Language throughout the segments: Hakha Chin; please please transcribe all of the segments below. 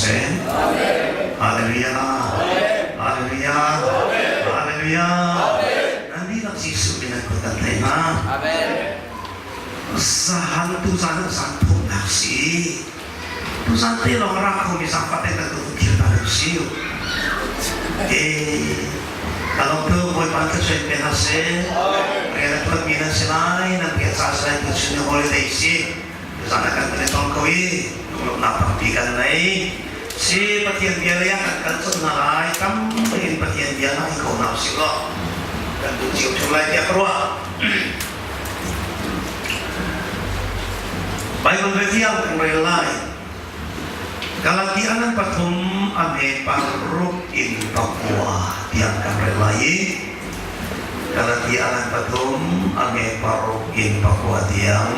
seh. Hallelujah. Hallelujah. Hallelujah. Nan dihlak Jesuh min an kut kan tlaih hna. Zahan tuzan ah zan thumnak si. Tuzan te lawng ra khomi zaangfah te kan tu thil ta lo si. Eh, ka lawm tuk Bawipa thluachuah in pe hna seh. Rian a tuanmi nan si lai, nan bia ca si lai, tuchun ni holiday si. Tuzan ah kan kan i tong ko i lunglawmhnak tampi kan ngei. Si Pathian bia lei ah kan kal colh hna lai. Tam in Pathian bia ngai ko hna usih law kan duh cio ṭheo lai tiah ka ruah. Baibal biathiang kan rel lai. Galatia ngan pathum a hme paruk in pakua tiang kan rel lai i Galatia ngan pathum a hme paruk in pakua tiang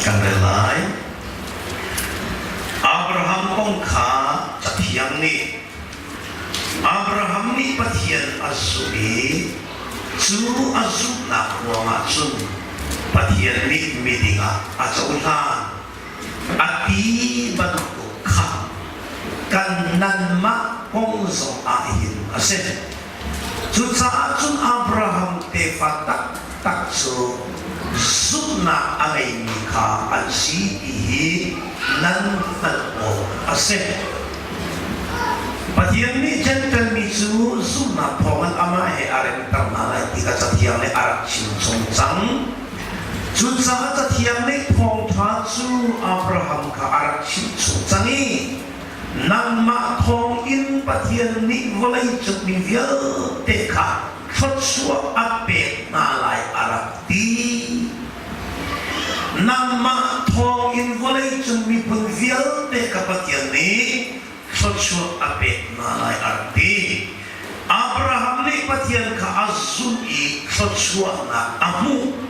kan rel lai. Abraham kong kha Cathiang nih Abraham nih Pathian a zumh i cu a zumhnak ruangah cun Pathian nih miding ah a cohlan. A ti bantuk kha kan nanmah kong zong ah hin a si. Cucaah cun Abraham tefa taktak cu zumhnak a ngeimi kha an si ti hi nan hngalh awk a si. Pathian nih Jentail mi cu zumhnak thawngin amah he a remter hna lai ti kha Cathiang nih a rak chimchung cang. Cucaah Cathiang nih thawngṭha cu Abraham kha a rak chimchung cang i nangmah thawngin Pathian nih vawleicung mi vialte kha thluachuah a pek hna lai a rak ti. Nangmah thawngin vawleicung miphun vialte ka Pathian nih thluachuah a pek hna lai a rak ti. Abraham nih Pathian kha a zumh i thluachuahnak a hmuh.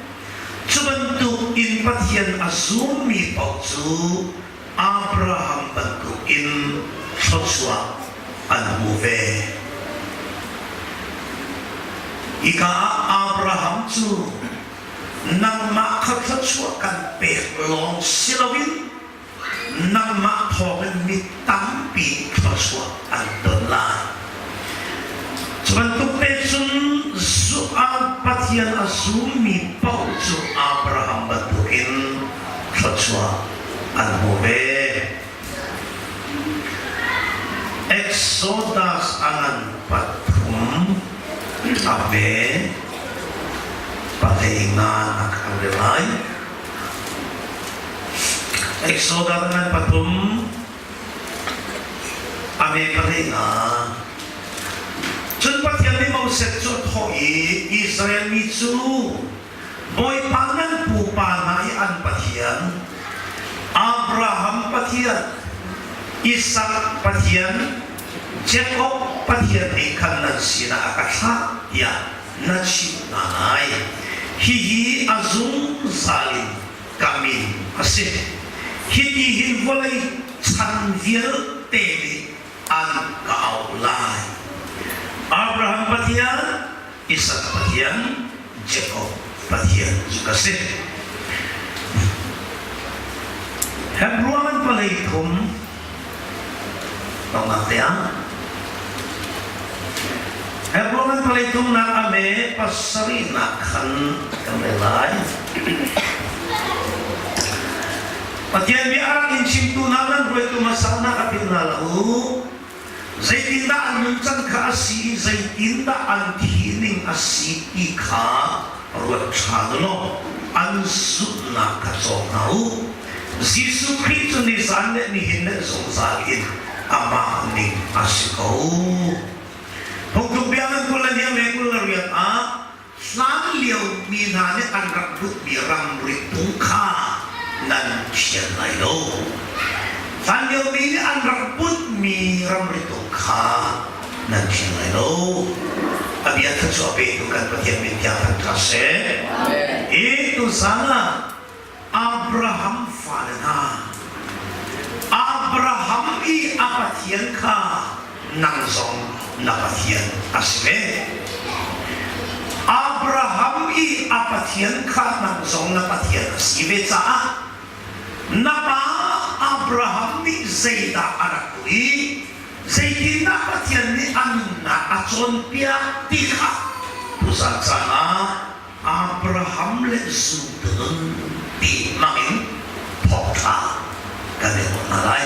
Cu bantuk in Pathian a zummi paoh cu Abraham bantuk in thluachuah an hmu ve. Hika ah Abraham cu nangmah kha thluachuah kan pek lawng si loin nangmah thawngin mi tampi thluachuah an ton lai. Cu bantuk te cun Pathian a zummi paoh cu Abraham bantukin thluachuah an hmu ve. Exodus a ngan pathum a hme pahlei nga nak an re lai. Exodus a ngan pathum a hme pahlei nga. Cun Pathian nih Moses cu a thawh i Israel mi cu Bawipa nan pupa hna i an Pathian, Abraham Pathian, Isak Pathian, Jakob Pathian nih khan nan sinah a ka thlah tiah na chimh hna lai. Hihi a zungzal in ka min a si. Hiti hin vawlei chan vialte nih an ka auh lai. Abraham Pathian, Isak Pathian, Jakob Pathian cu ka si. Hebrew an palei thum tongnak te ah Hebrew an palei thumnak a me pasarihnak khan kan rel lai. Pathian bia a rak in chimtu hna nan hruaitu hmasa hna kha philh hna hlah u. Zeitindah an nuncan kha a si i zeitindah an thi ning a si ti kha ruat ṭhan u law an zumhnak kha cawng hna u. Jesuh Khrih cu nizan le nihin le zungzal in amah ning a si ko. Phungtluk bia ngan 20 le hniang le 28 ah hlanlio mi hna nih an rak duhmi ramri tung kha nan thial lai lo. Hlanlio mi nih an rak bunhmi ramri tung kha nan thial lai lo. A bia kha cu a petu kan Pathian min tiang thangṭhat seh. Hi tuzan ah Abraham fale hna, Abraham i a Pathian kha nang zong na Pathian a si ve. Abraham i a Pathian kha nang zong na Pathian a si ve caah. Na pa Abraham nih zeidah a rak tuah i zeitindah Pathian nih a nunnak a cawnpiak ti kha tuzan caan ah Abraham le zumtu nun ti hmang in thawngṭha kan i ruah hna lai.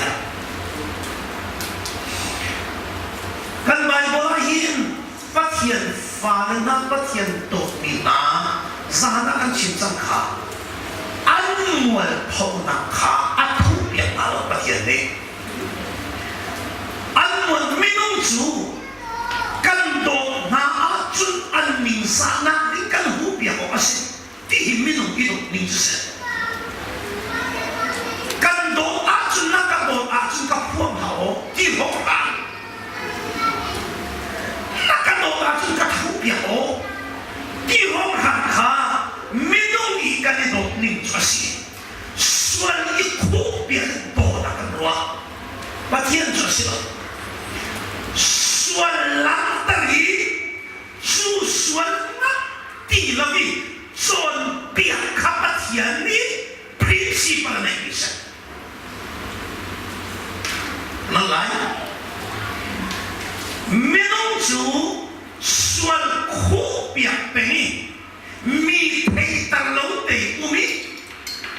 Kan Baibal ah hin Pathian fale hna Pathian dawtmi hna zan ah kan chim cang kha an mualphonak kha a thuhpiak hna lo Pathian nih. An mual minung cu kan dawt hna ahcun an ningzahnak nih kan huhpiak awk a si ti hi minung i dawt ning cu si. Kan dawt ahcun na ka dawt ahcun ka phuang hna aw ti hawk hlah. Na ka dawt ahcun ka thuhpiak aw ti hawk hlah kha minung i kan i dawt ning cu a si. Sual i khuhpiak in dawt ah kan ruah. Pathian cu a si lo. Sual langhter i cu sual ngat ti lo i cawnpiak kha Pathian nih principle a neihmi si. Nan lai. Minung cu sual khuhpiak peng i mi theihter lo te um i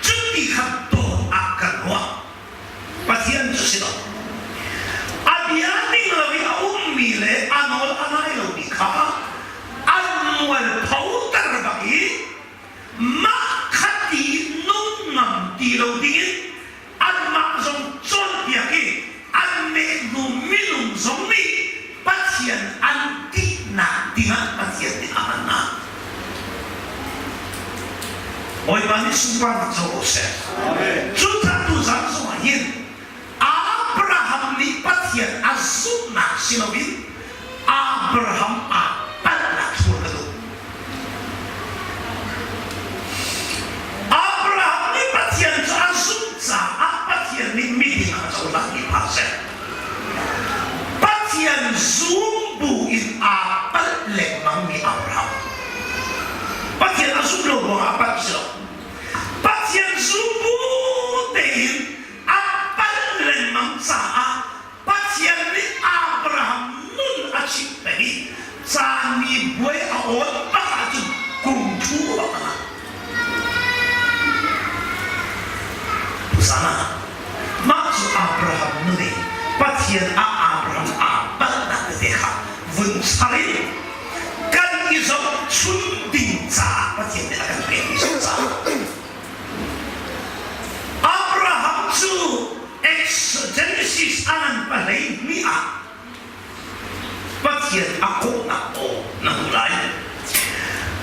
cuti kha dawt ah kan ruah. Pathian cu si lo. A bia ning lo i a ummi le a nawl a ngai lomi kha an mualphoter bak i mah khat i nung ngam ti lo dingin anmah zong cawnpiak i an nehhnu minung zong nih Pathian an tihnak dingah Pathian nih a hman hna. Bawipa nih sunparnak co ko seh. Cucaah tuzan zongah hin Abraham nih Pathian a zumhnak si loin Abraham aa palhnak thlur ka duh. Abraham nih Pathian cu a zumh caah Pathian nih miding ah a cohlanmi phah seh. Pathian zum bu in aa palh lengmangmi Abraham. Pathian a zumh lo ruangah a palh si lo. Pathian zum bu tein a palh lengmang caah Pathian nih Abraham nun a chimh peng i caanmi buai a awn bak ahcun kum thu bak a ngah. Tuzan ah mah cu Abraham nun i Pathian ah Abraham aa palhnak tete kha vun char in kan i zohchun ding caah Pathian nih a kan pekmi si caah Abraham cu Genesis a ngan pahlei hnih ah Pathian a kawhnak aw na hmu lai.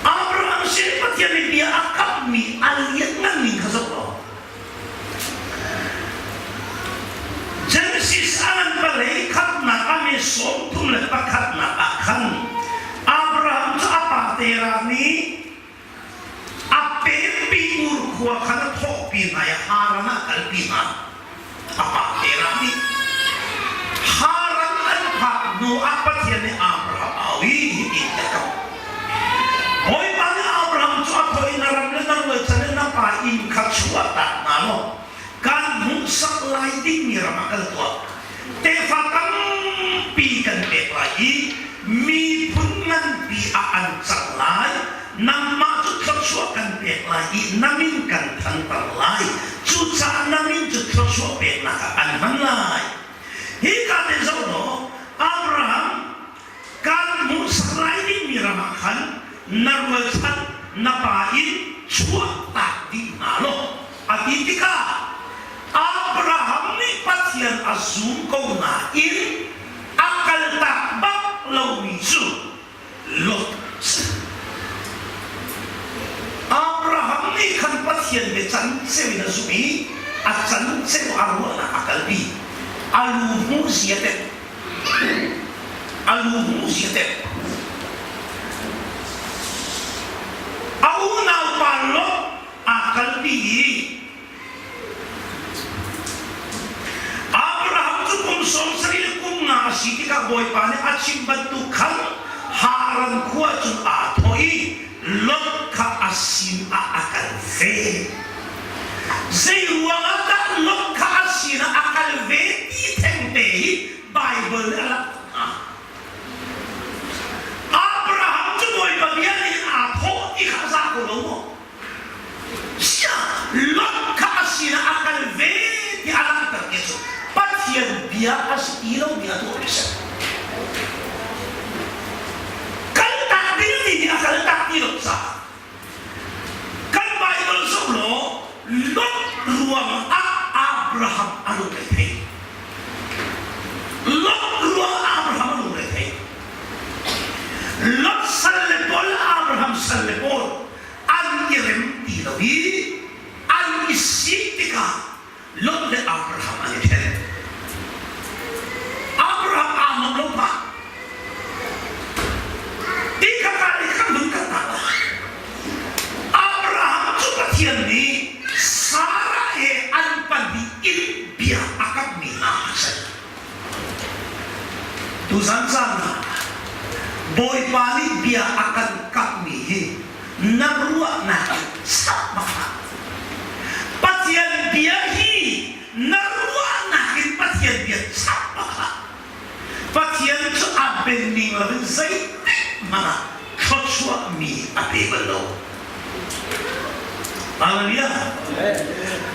Abraham sin Pathian nih bia a kamhmi a lianngan ning kha zoh law Genesis a ngan pahlei khatnak a me 31nak ah khan Abraham cu a pa Terah nih A pempi Ur khua khan a thawhpi hna i Haran ah a kalpi hna. A pa Terah nih Haran an phak hnu ah Pathian nih Abraham a auh i hitin a kamh. Bawipa nih Abraham cu a thawh i na ram le na rualchan le na pa inn kha chuahtak hna law kan hmuhsak lai dingmi ram ah kal tuah. Tefa tampi kan pek lai i miphun nganpi ah an cang lai. Nangmah cu thluachuah kan pek lai i na min kan thanter lai. Cucaah na min cu thluachuah peknak ah an hman lai. Hika te zoh law Abraham kan hmuhsak lai dingmi ram ah khan na rualchan na pa in chuahtak dih hna law a ti tikah Abraham nih Pathian a zum ko nain a kaltak bak lomi cu Lot a si. Abraham nih khan Pathian biacan ceu in a zumh i a can ceu a ruahnak a kalpi. A lu hmu zia teh. A lu hmu zia teh. A unaupa Lot aa kalpi i Abraham cu kum 70 le kum nga a si tikah Bawipa nih a chim bantuk khan Haran khua cun aa thawh i Lot kha a sin ah a kal ve. Zei ruangah dah? Lot kha a sinah a kal ve ti thengte hi Baibal nih a langhter hna. Abraham cu Bawipa bia nih aa thawh ti kha a za ko lo maw? Siah Lot kha a sinah a kal ve ti a langhter ti cu Pathian bia a si ti lomi a tuahmi a si. Kaltak ding timi a kaltak ti lo caah kan Baibal zoh law Lot ruang ah Abraham a lungre thei. Lot ruang ah Abraham a lungre thei. Lot sal le pawl Abraham sal le pawl an i rem ti lo i an i sik tikah Lot le Abraham an i ṭhen. Abraham aa nuam lo pah. Ti kha ka nih kan hun kan ta lai. Abraham cu Pathian nih Sarah he an pahnih in bia a kamhmi hna a si. Tuzan caan ah Bawipa nih bia a kan kamhmi hi na ruahnak in chap bak hlah. Pathian bia hi na ruahnak in Pathian bia chap bak hlah. Pathian cu a ben ning loin zeitik hmanh ah thluachuahmi a pe bal lo. Hallelujah.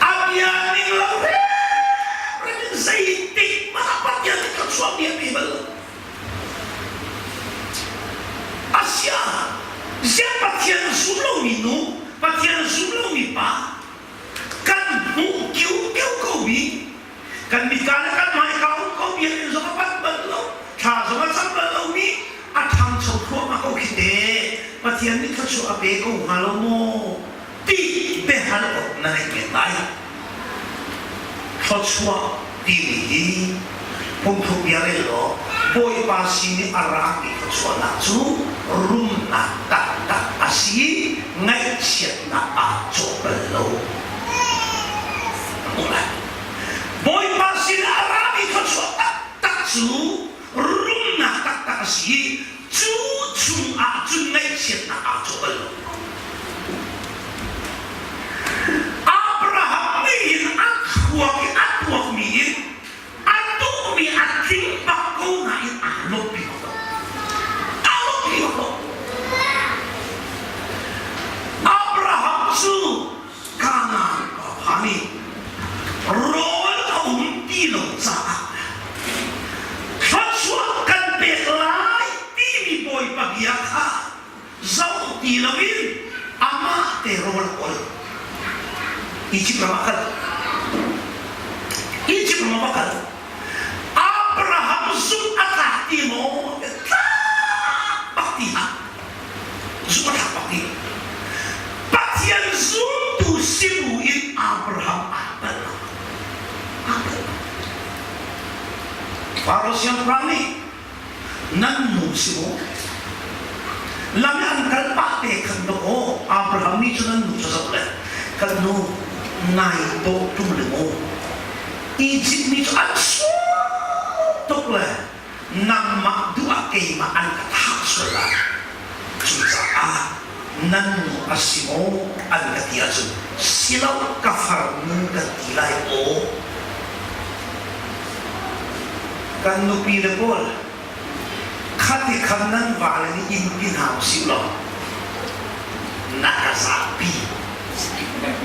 A bia ning lo hrimhrim in zeitik hmanh ah Pathian nih thluachuahmi a pe bal lo. Asiah, ziah Pathian zum lomi nu, Pathian zum lomi pa, kan hmuh kiu ko mi, kan mitka le kan hmaika um ko biakinn zong a panh bal lo, thla zong a cam bal lomi, a ṭhangcho thluahmah ko khi te, Pathian nih thluachuah a pe ko hnga lo maw ti biahal awk na ngeih men lai. Thluachuah timi hi phungthluk bia rel law Bawipa sin i a rami thluachuahnak cu rumnak taktak a si i ngaihchiatnak aa cawh bal lo. Hmuh lai. Bawipa sin i a rami thluachuah taktak cu rumnak taktak a si i cu chung ah cun ngaihchiatnak aa cawh bal lo. Abraham nih hin a thluak i a tuakmi in a duhmi a tling bak ko nain aa lawmhpi bak lo. Aa lawmhpi bak lo. Abraham cu Kanaan a phan i rawl a um ti lo caah thluachuah kan pek lai timi Bawipa bia kha zoh ti loin amah te rawl a kawl. Egypt ram ah kal. Egypt ram ah va kal. Abraham zumh a tlak ti maw? Tlak bak ti hlah. Zumh a tlak bak ti. Pathian zumtu si bu in Abraham aa palh lo. Aa palh lo. Faro siangpahrang nih nan nu si maw? Lam i an kal pah te khan dawh aw Abraham nih cun an nu cu zoh le kan nu nai dawh ṭung le maw Egypt mi cu an sual tuk le nangmah duh ah keimah an ka thah sual lai cucaah nan nu a si maw an ka ti ahcun si lo ka farnu kan ti lai aw kan nupi le pawl khati khan nan vale nih in ti hna usih law na ka zahpi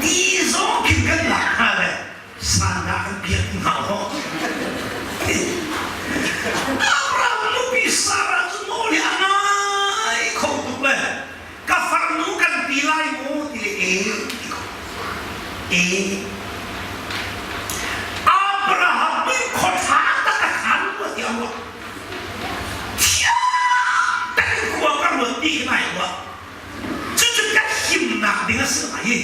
ti zong khin kan lak hnga le sandah kan piak hnga maw Abraham nupi Sarah cu nawl hi a ngai kho tuk le ka farnu kan ti lai maw ti le e ti ko e Abraham nih khuathla tak a khan rua ti a ruah thiang takin khua ka ruat ti khi nai ruah cucu ka himnak ding a si lai i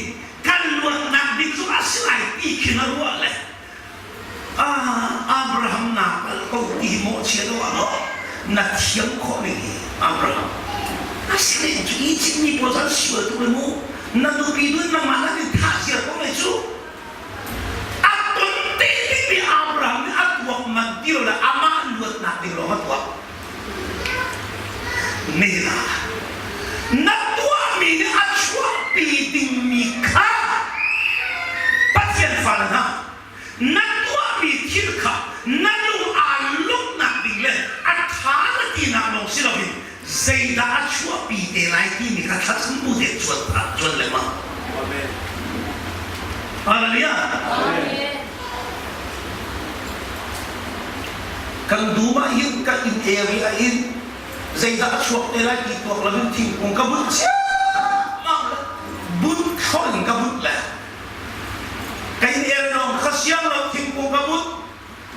kan luatnak ding cu a si lai ti khin a ruah le Abraham naa palh ko ti hi mawhchiat awk ah na thiam khawh ning hi Abraham a si ning cu Egypt mi pawl cu an sual tuk le mu na nupi dun nangmah nan in thah ziar ko lai cu a ton te dingmi Abraham nih a tuak man ti lo le amah luatnak ding lawng a tuak nihin ah na tuahmi nih a chuahpi dingmi kha Pathian fale hna. Hallelujah. Kan dum ah hin kan inn area in zeidah a chuak te lai ti tuak lo in thingkung ka bunh ciammam le bunh thlo in ka bunh le ka inn area lawng kha siang lo thingkung ka bunh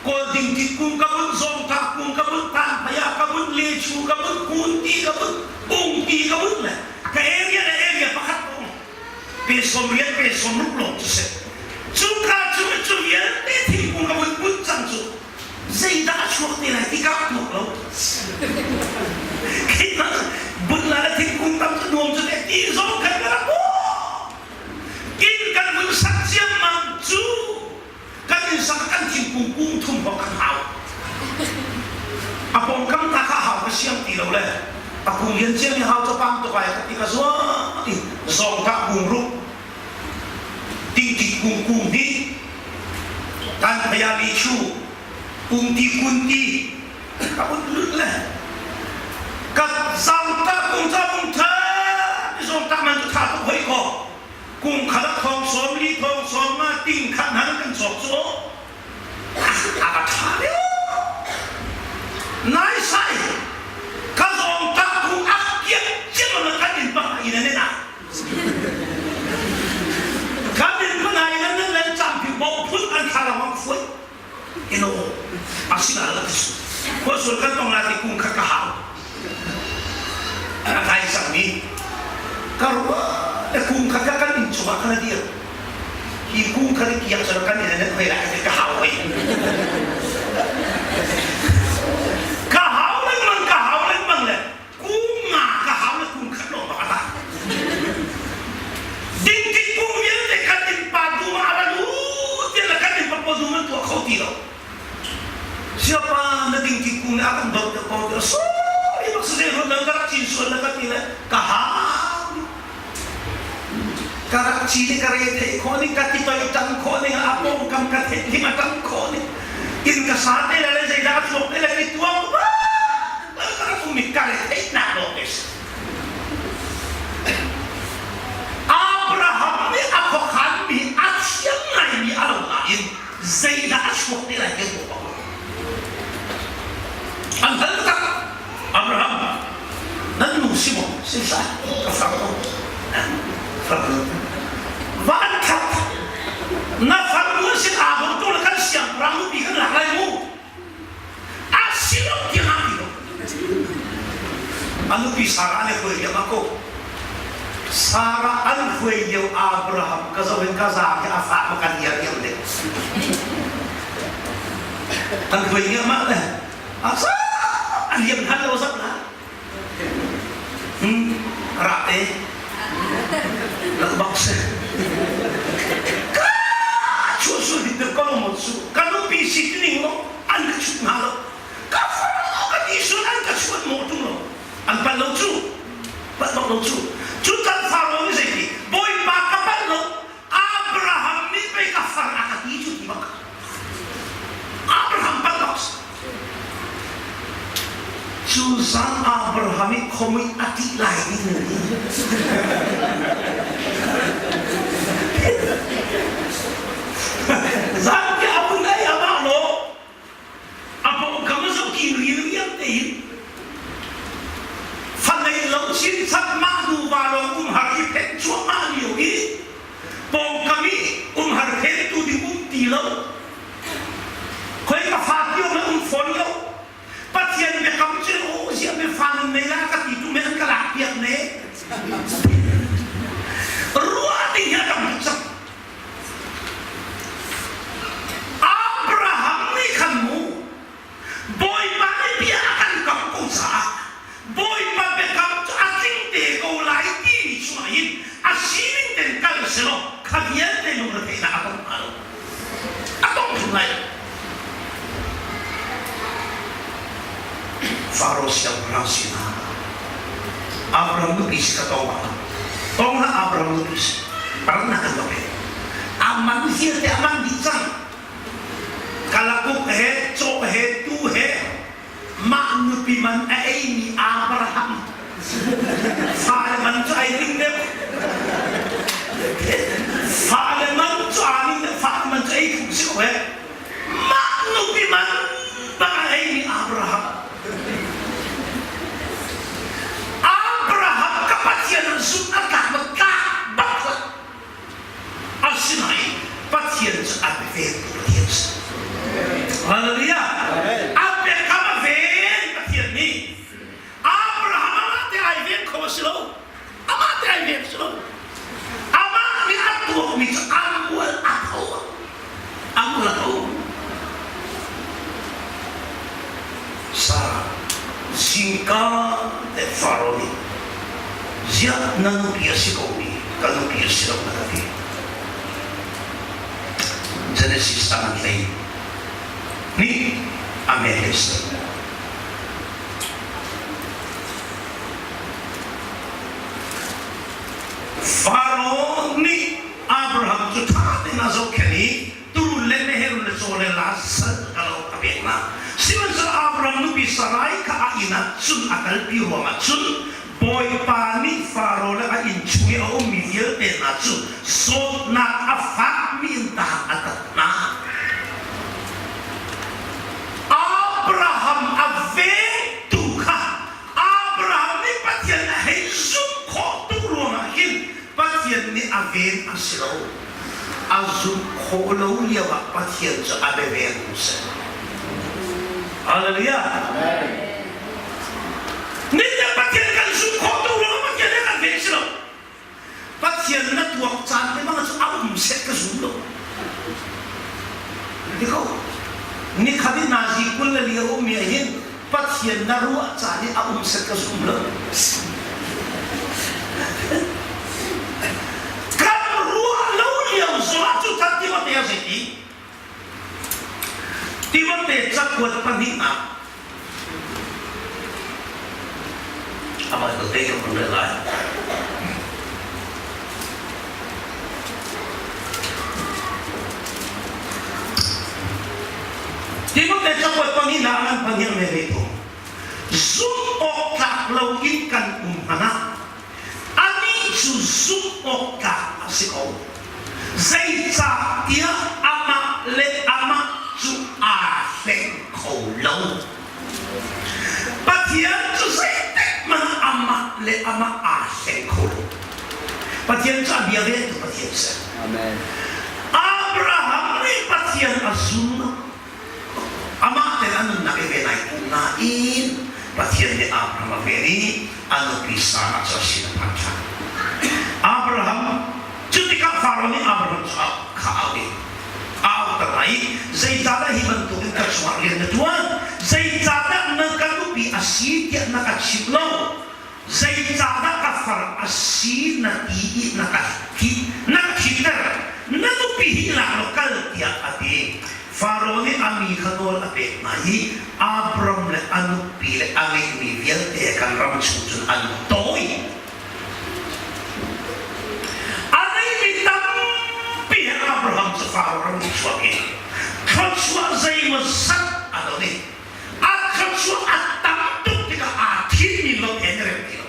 kawl dingtit kung ka bunh zawngtah kung ka bunh tanphaya ka bunh lechu ka bunh kunti ka bunh ungti ka bunh le ka area le area pakhat ka um pe 90 pe 60 lawng cu si. Cuka cu cu vialte thingkung a vun bunh cang cu zeidah a chuak te lai ti ka tuak lo. Khi bunh la le thingkung tam cu nuam cu te ti zong kan ka rak Inn kan vun sak ciammam cu kan inn sak kan thingkung kung thum bak kan hau. A pawngkam ta kha hau ka siang ti lo le a kung lian ciami hau cu pam tuk ai ka ti ka zuang i zawngtah kung ruk tingkik kung kung hnih kan phaya li chu ungti kunti ka un lut le ka zawngtah kung ca kung tha zawngtah man cu tha tuk hoi ko Kum khat ah thong 40 thong 50 ting khat hna kan cawk cu a va ṭha lio. Nai sai ka zawng tak ku a kiak ciam ma kan in pak in an ah. Kan in pa in an nan cam pi bo phun an thla lang fuai. Ino asina la tisu. Khua sul kan tong la ti kung kha ka hau. A kai sang mi ka ruah le kung kha ka kan inn chungah kan a dir. Hi kung kha kiak cu kan in an hoi lai ka hau hoi. Ka hau lengmang ka hau lengmang le kung nga ka hau le kung khat lawng bak a tang. Dingdik kung vialte kan inn pa dum ah a ra lut tiah le kan inn pa dum an tuah kho ti lo. Siapa na dingdik kung nih a kan dawt deuh ko tiah sorry bak si zei ruat nan ka rak cin sual na ka ti le ka hau ka rak cin i ka re theih khawh ning ka ti toi tang khawh ning a pawngkam ka theih ning a tang khawh ning inn ka sa te le le zeidah a chuak te le ti tuang ka rak um i ka re theihnak lawng te si Abraham nih a khuakhanmi a thiam ngaimi a lo nain zeidah a chuak te lai ti an An hal tak Abraham nan nu si maw si sa ka far ko far van khat na farnu sin aa bawm tu le kan siangpahrang nupi kan lak lai mu a si lo tiang ah ti lo a nupi Sarah nih hruai diam ko Sarah an hruai lio Abraham ka zoh in ka za hi a fah ma kan iar iam ding an hruai ngia mah le a za a liam han lo zap la hmm ra te lak bak se ka chu su dit ko mo su ka nupi si ning lo an ka chut hna lo ka far lo ka ti sun an ka chuan mo tung lo an pan lo cu pan bak lo cu cu tan faro nih zei ti bawipa ka pan lo Abraham nih pei ka far a ka ti cu ti bak Abraham pan bak cu zan Abraham i khomui a ti lai ding zan ki abun ai amah lo a pawngkam a zoh ki rian tein fa ngei lo chinchat mah nuva lawng umhar i phen cuahmah lio i pawngkam i umhar phentu ding um ti lo khoi ka fa tio le um fawn lo Pathian biakam cu aw ziah mi fa nan nei la ka ti tu me an ka lak piak ne ruah ding hi a tam tuk cang Abraham nih khan mu Bawipa nih bia a kan kam ko caah Bawipa biakam cu a tling te ko lai timi chungah hin a sining ten kal selaw kha vialte lungretheihnak a tong hnga lo. A tong hrim lai lo. Faro siangpahrang sinah Abraham nupi si ka tong ah tong hlah Abraham nupi si rannak kan va pek a man vialte a man dih cang kalakuk he caw he tu he mah nupi man a eimi Abraham fale man cu ai ring deuh fale man cu aa. vengtu Pathian a si. Hallelujah! A biakam a ven Pathian nih Abraham amah te ai ven kho a si lo. Amah te ai ven si lo. Amah nih a tuakmi cu a mual a tho. A mual a tho. Sarah zingka te Faro nih ziah na nupi a si ko mi ka nupi a si lo na ka ti. Genesis a ngan hlei nih a men le si. Faro nih Abraham cu ṭha tein a zohkhenh i turun le meheh le caw le laa sal ka lo a pek hna. Sihmanhsehlaw Abraham nupi Sarai kha a inn ah cun a kalpi ruangah cun Bawipa nih Faro le a inn chung i a ummi vialte hna cu zawtnak a fakmi in tahan a tat hna. Abraham a vengtu kha Abraham nih Pathian a hei zumh khawh tuk ruangah hin Pathian nih a ven a si lo. A zumh khawh lo lio ah Pathian cu a biaveng si. Hallelujah. Nihin Pathian kan zumh khawh tuk ruangah Pathian he kan ven si lo. Pathian na tuak caan te bang cu a um seh ka zum lo. Ti ko. Nikhat i nazi kul le li a ummi ah hin Pathian na ruah caan i a um set ka zum lo. Kan ruah lo lio zongah cu tan Timote a zei ti? Timote cakuat pahnihnak amah cu te kan rel lai. Timote cakuat pahnihnak ah an pahnih me ve ko. Zumh awk tlak lo in kan um hmanh ah anih cu zumh awk tlak a si ko. Zeicahtiah amah le amah cu aa hleng kho lo. Pathian cu zeitik hmanh ah amah le amah aa hleng kho lo. Pathian cu a bia veltu Pathian a si. Amen. Abraham nih Pathian a zum. Amah ten a nunnak i ven ai kum nain Pathian nih Abraham a ven i a nupi Sarah cu a sin a phan ṭhan. Abraham cu tikah Faro nih Abraham cu kha a auh i a auhter lai i zeicahdah hi bantukin ka cungah rian na ṭuan? Zeicahdah na ka nupi a si tiah na ka chimh lo? Zeicahdah ka far a si na ti i na ka thi na ka thiter? Na nupi hi lak law kal tiah a ti. Faro nih a mi kha nawl a pek hna i Abram le a nupi le a ngeihmi vialte kan ram chung cun an tawi. A ngeihmi tampi he Abraham cu Faro ram in chuak i thluachuah zeimawzat a don i a thluachuah a tam tuk tikah aa thimmi lot he na rem ti lo.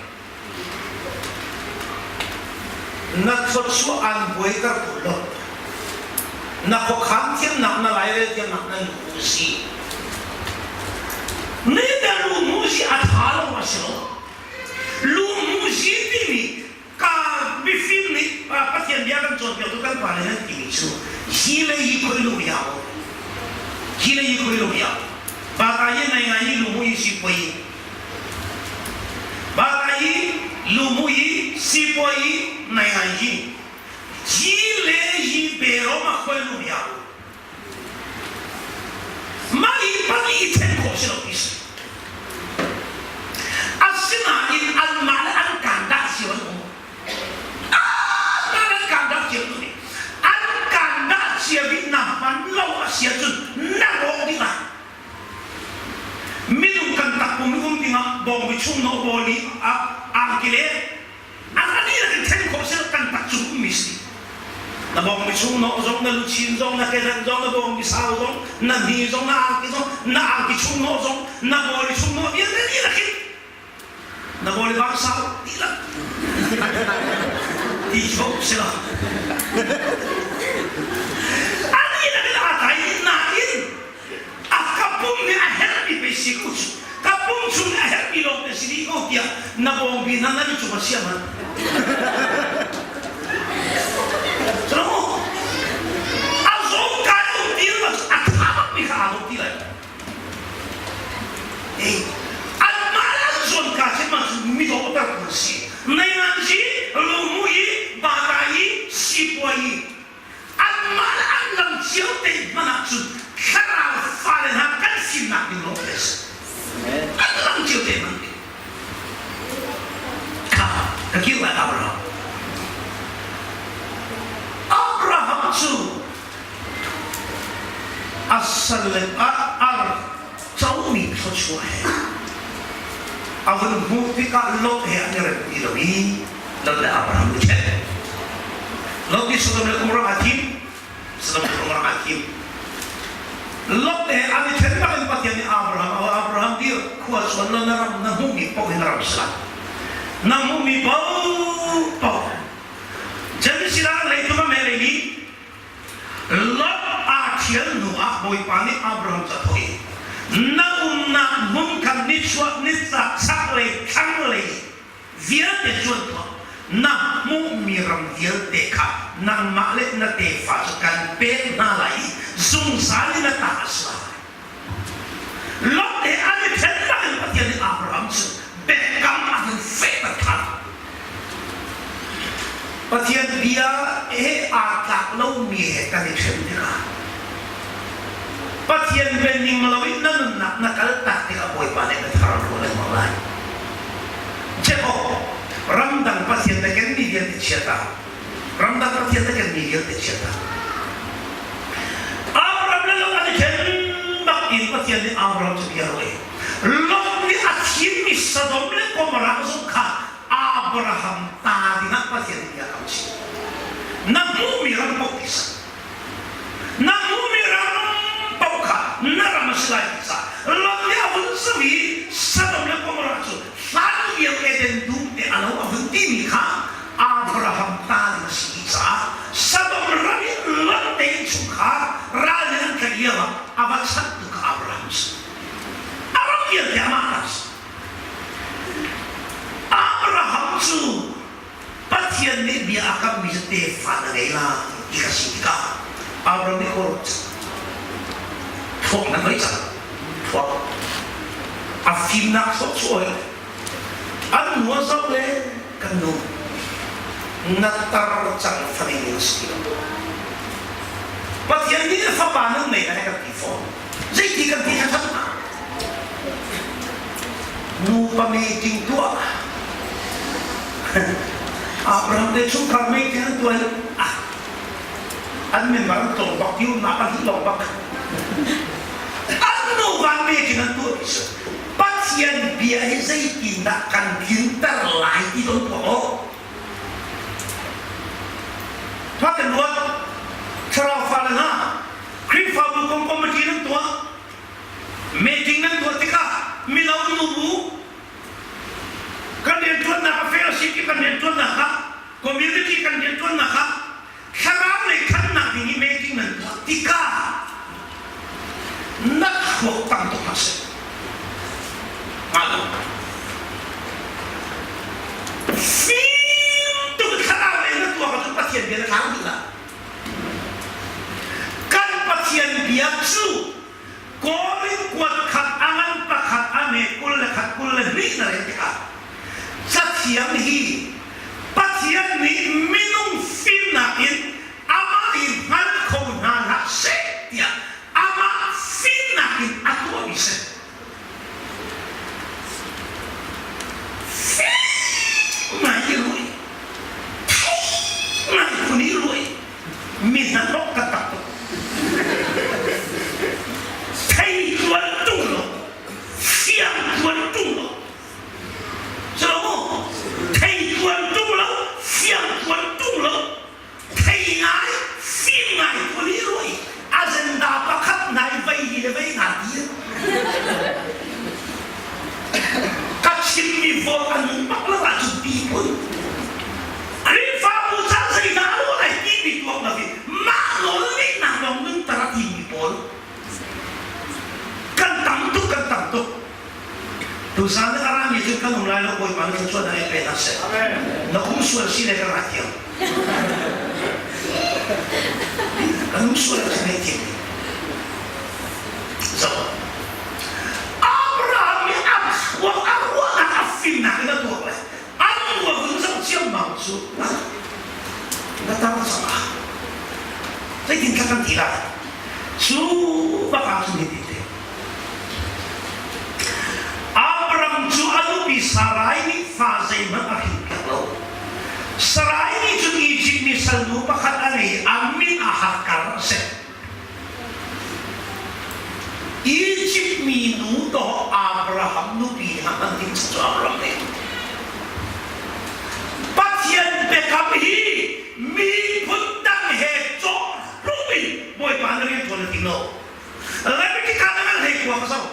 Na thluachuah aan buaiter tu lot. Na khuakhan thiamnak, na lairel thiamnak na lu si. Ni na lu mu si a tha lo a si lo. Lu mu si timi ka mifim nih Pathian bia kan cawnpiaktu kan pa nih nan timi cu hi le hi khoi lu yao hi le hi khoi lu yao ba ta yi nai ngai yi lu mu yi si poi ba ta yi lu mu yi si poi yi nai ngai yi hi le hi be ro ma khoi lu yao Mah hi pali i then khawh si lo ti si. Asinain anmah le an kaan dah cio an um. Anmah le an kaan dah cio an um i an kaan dah cia i na hman lo a si ahcun na rawk ding ah minung kan takpum i um dingah bawngbi chung no bawl i angki le A dihlak in then khawh si kan tak cung ummi si. Na bawngbi chung nawh zong, na luchin zong, na kedan zong, na bawngbi sau zong, na hni zong, na angki zong, na angki chung nawh zong, na bawli chung nawh vialte dihlak in na bawli bang sau dihlak ti khawh si lo. A dihlak in aa tlai nain a ka pum nih a herhmi pei si ko cu ka pum chung nih a herhmi lawng te si dih ko tiah na bawngbi hna nan cung a siam han a zawng kai um. cio te hmanh ahcun thlarau fale hna kan fimnak ding lawng te a si. An lang cio te hmanh. Kha ka kir lai Abraham. Abraham cu a salle ah ar comi thluachuah he a vun hmuh tikah Lot he an i rem ti lo i Lot le Abraham an i ṭhen. Lot nih Sodom le Gomorrah aa thim. Sodom le Gomorrah aa thim. Lot he an i ṭhen bak in Pathian nih Abraham a Abraham dir khua chuan law na ram na hmuhmi paoh hi na ram si lai. Na hmuhmi paoh paoh Genesis ah leitung a meh lei nih Lot aa ṭhial hnu ah Bawipa nih Abraham cu a thawh i, Na umnak hmun khan nichuah, nitlak, chaklei, thlanglei vialte cuan tuah. Na hmuhmi ram vialte kha nangmah le na tefa cu kan pek hna lai i zungzal in na ta a si lai. Lot he an i ṭhen bangin Pathian nih Abraham cu biakam a hun fehter ṭhan. Pathian bia he aa tlak lomi he kan i ṭhen tikah Pathian bia ning loin na nunnak na kaltak tikah Bawipa nih na thar a ruah lengmang lai. Jakob, ramdang Pathian na kenmi vialte chia ta. Ramdang Pathian na kenmi vialte chia ta. Abraham le Lot an i ṭhen bak in Pathian nih Abraham cu bia a ruah i Lot nih a thimmi Sodom le Gomorrah zong kha Abraham ta dingah Pathian nih bia a kam chih. Na hmuhmi ram paoh ti sak. Na hmuhmi ram paoh kha na ram a si lai ti caah Lot nih a vun zoh i Sodom le Gomorrah cu hlan lio Eden dum te a lo a vun timi kha Abraham ta ding a si caah Sodom ram i Lot te innchungkhar ral nih an tlaih lio ah a va chanhtu kha Abraham a si. A ram vialte amah ta a si. Abraham cu Pathian nih bia a kammi cu tefa na ngei lai ti kha si tikah Abraham nih kawl thluak na ngei cang. Thluak a fimnak thluak cu oi an nu a zoh le kan nu na tar cang fani ning si lo. Pathian nih na fapa nan nei lai kan ti fawn. Zeiti kan ti kha that Nupa meeting tuah. Abraham te chungkhar meeting an tuah ah an member an tlawm bak ti umnak an hi lawng bak. An nuva meeting an tuah ti si. Pathian bia hi zeitindah kan tlinter lai ti ton tuah awk. Thawk in ruat thlarau fale hna Khrihfabu kong committee nan tuah meeting nan tuah tikah mino nubu kan rianṭuannak ah fellowship i kan rianṭuannak ah community kan rianṭuannak ah thlarau lei ṭhannak ding i meeting nan tuah tikah na thluak tam tuk hlah seh. Hngal Fim tuk thlarau lei na tuah ahcun Pathian bia na tlau dih lai. Kan Pathian bia cu Korin kuat khat a ngan pakhat a hme 21 22 na rel tikah Cathiang hi Pathian nih minung fimnak in amah i hngal kho hna hlah seh tiah amah fimnak in a tuahmi si. Fim ngai i ruai, thei ngai phun i ruai, mi hnahnawh ka tak tuk. Thei tuan tung lo, fiang tuan tung lo. Cu thei tuan tung lo, fiang tuan tung lo, thei ngai fim ngai phun i ruai agenda pakhat nai vei hi le vei nga ti ka chimmi vote an bak lo ahcun pi phun Khrihfabu ca zeidah lo lai timi tuak lo i mah nawl ngeihnak lawng nunter a timi pawl kan tam tuk kan tam tuk tuzan a rami cu kan um lai lo Bawipa nih thluachuah na pe hna seh na um sual si le ka ngaithiam kan um sual si ngaithiam so Abraham nih a thluak a ruahnak a fimnak in a tuak le an ruak in zoh ciammam cu na tar cang ah zeitin thla kan ti lai? Cu bak ah cun hiti te. Abram cu a nupi Sarai nih fa zeihmanh a hrinpiak lo. Sarai nih cun Izipt mi salnu pakhat a ngei i a min ah Hagar a si. Izipt minu dawh Abraham nupi hna hman ding cu Abraham nih Pathian biakam hi miphun dang he cawh hlum in Bawipa na rian ṭuan na tim lo. Leviticus na ngan hlei khua ka zoh.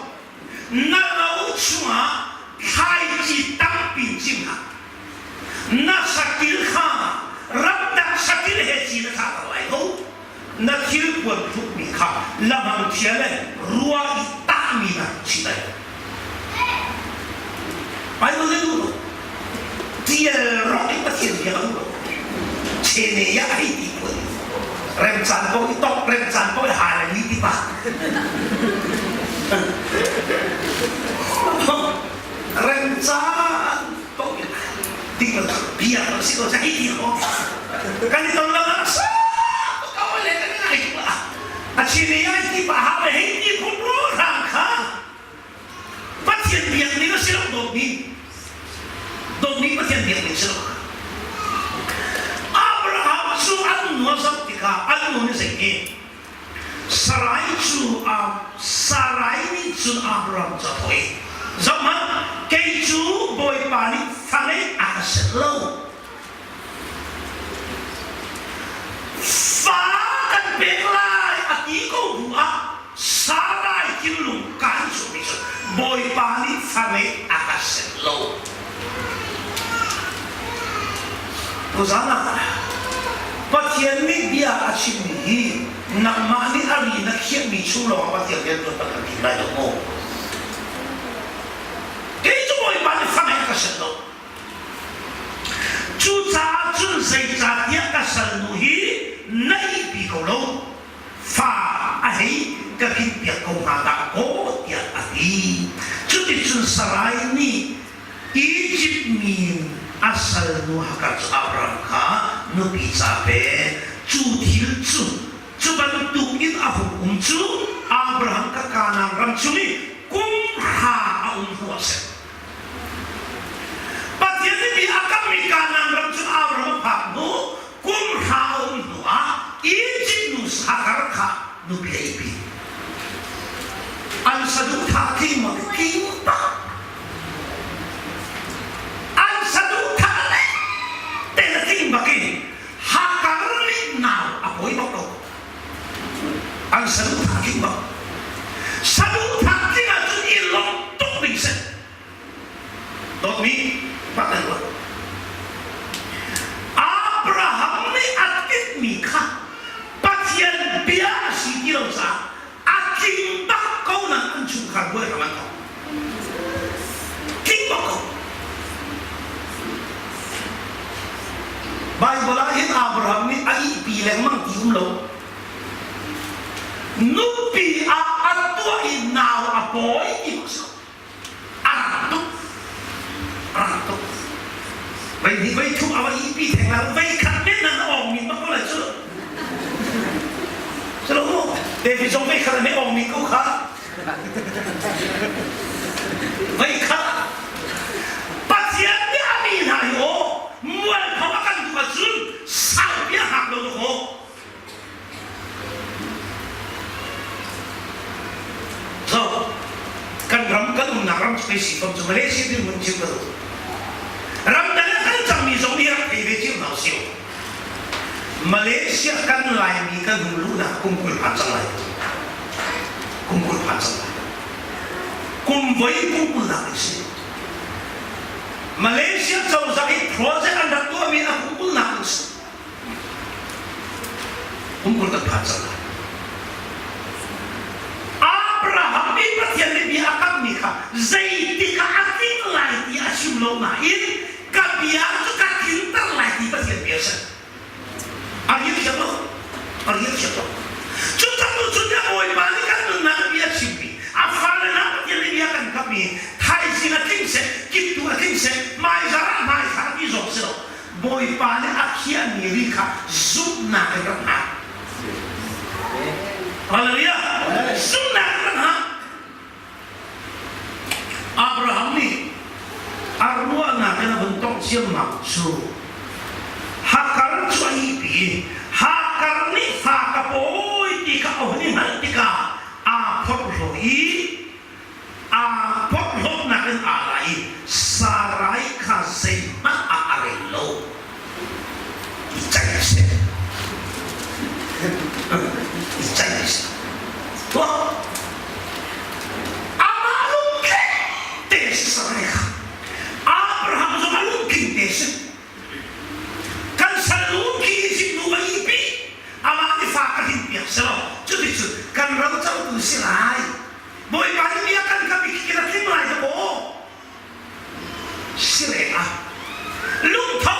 Na lo chungah thlaici tampi cim hlah. Na satil kha ramdang satil he ci na thlah ko lai lo. Na thilpuan hrukmi kha lamhang ṭhia le rua i tahmi na chih lai. Bible le duh lo. Tial rok in Pathian bia ka duh lo. Chene ya hei ti phun. Remcaan ko i tok, remcaan ko i hal ni ti pa. Remcaan ko i ti bia si ko hei ti ko. Kan i ton lo na sa ko le kan ngai tu a. A chene ya ti pa ha le hei ti phun ro rang kha. Pathian biak ning a si lo dawtmi dawtmi Pathian biak ning si lo Abraham cu an nu a zoh tikah an nu nih zei ti Sarai cu Sarai nih cun Abraham cu a thawh i zohhmanh kei cu Bawipa nih fa ngeih a ka set lo Fa kan pek lai a ti ko bu ah Sarai thinlung kaan chuahmi cu Bawipa nih fa ngeih a ka set lo. Tuzaan ah Pathian nih bia a chimmi hi nangmah nih a ri na khiahmi chung lawngah Pathian rianṭuan kan kan tim lai lo maw? Kei cu Bawipa nih fa ngeih a ka set lo. Cucaah cun zeicahtiah ka salnu hi na ihpi ko lo, fa a hei ka hrinpiak ko hnga dah kaw tiah a ti. Cuticun Sarai nih Izipt mi a salnu Hagar cu Abram kha nupi ca pek. Cu thil cu cu bantukin a hung um cu Abraham kha Kanaan ram chung i kum hra a um hnuah a si. Pathian nih bia a kammi Kanaan ram cu Abraham a phak hnu kum hra a um hnuah Izipt nu Hagar kha nupi a ihpi. An saduhthah tling maw tling bak. An saduhthah le tein a tling bak i Hagar nih nau a pawi bak lo. An saduhthah tling bak. Saduhthah tling ahcun i lawmh tuk ding si. Dawtmi rak nan ruat. Abraham nih a tinhmi kha Pathian bia a si ti lo caah a tling bak ko nain an chungkhar buai hram an thawk. Tling bak ko. Baibal ah hin Abraham nih a ihpi lengmang ti um lo. Nupi ah a tuah i nau a pawi ti bak si ko. A rang tuk. A rang tuk. Vei hnih vei thum a va ihpi theng lai vei khat men nan awng min bak ko lai cu. Silo mu. David zong vei khat a me awng min ko kha. Vei khat Pathian nih a mi hna hi aw mualpho a kan duh ahcun saupi a hngak lo dawk aw. So kan ram kan umnak ram cu kei si fam cu Malaysia dirhmun cio ka duh. Ramdang a kal cangmi zong nih rak thei ve cio hna usih. Malaysia kan Laimi kan hung luhnak kum 20 phan cang lai. Kum 20 phan cang lai. Kum voi kum 20 nak ding si. Malaysia cozah i project an rak tuahmi a kum 20 nak ding si. Kum 20 kan phan cang lai. Abraham nih Pathian nih bia a kammi kha zeitik ah a tling lai ti a chim lo nain ka bia cu ka tlinter lai ti Pathian bia a si. A rian thiam lo. A rian thiam lo. Cu cang cu cun Bawipa nih kan nunnak bia a chimmi, a fale hna Pathian nih bia kan kammi thaizing a tling seh, kiptu a tling seh, hmaizarh ah hmaithla ti zong si lo. Bawipa nih a khiahmi ri kha zumhnak in rak hngak. Hallelujah. Zumhnak kan hah. Abraham nih a ruahnak in a vun tongh ciammam cu Hakar cu a ihpi i Hakar nih fa ka pawi ti kha a hun i hngalh tikah aa phorhlaw i aa porhlawtnak in aa la i Sarai kha zeihmanh ah a rel lo. I ceih seh. I ceih seh. Tuah. Amah lungtling te si Sarai kha. Abraham zong a lungtling te si. Kan sal lu khi Izipt nu va ihpi. Amah nih fa ka hrin piak selaw cuticun kan ro cotu si lai. Bawipa nih bia kan kam i khi na tling lai dakaw. Si lengah lungtho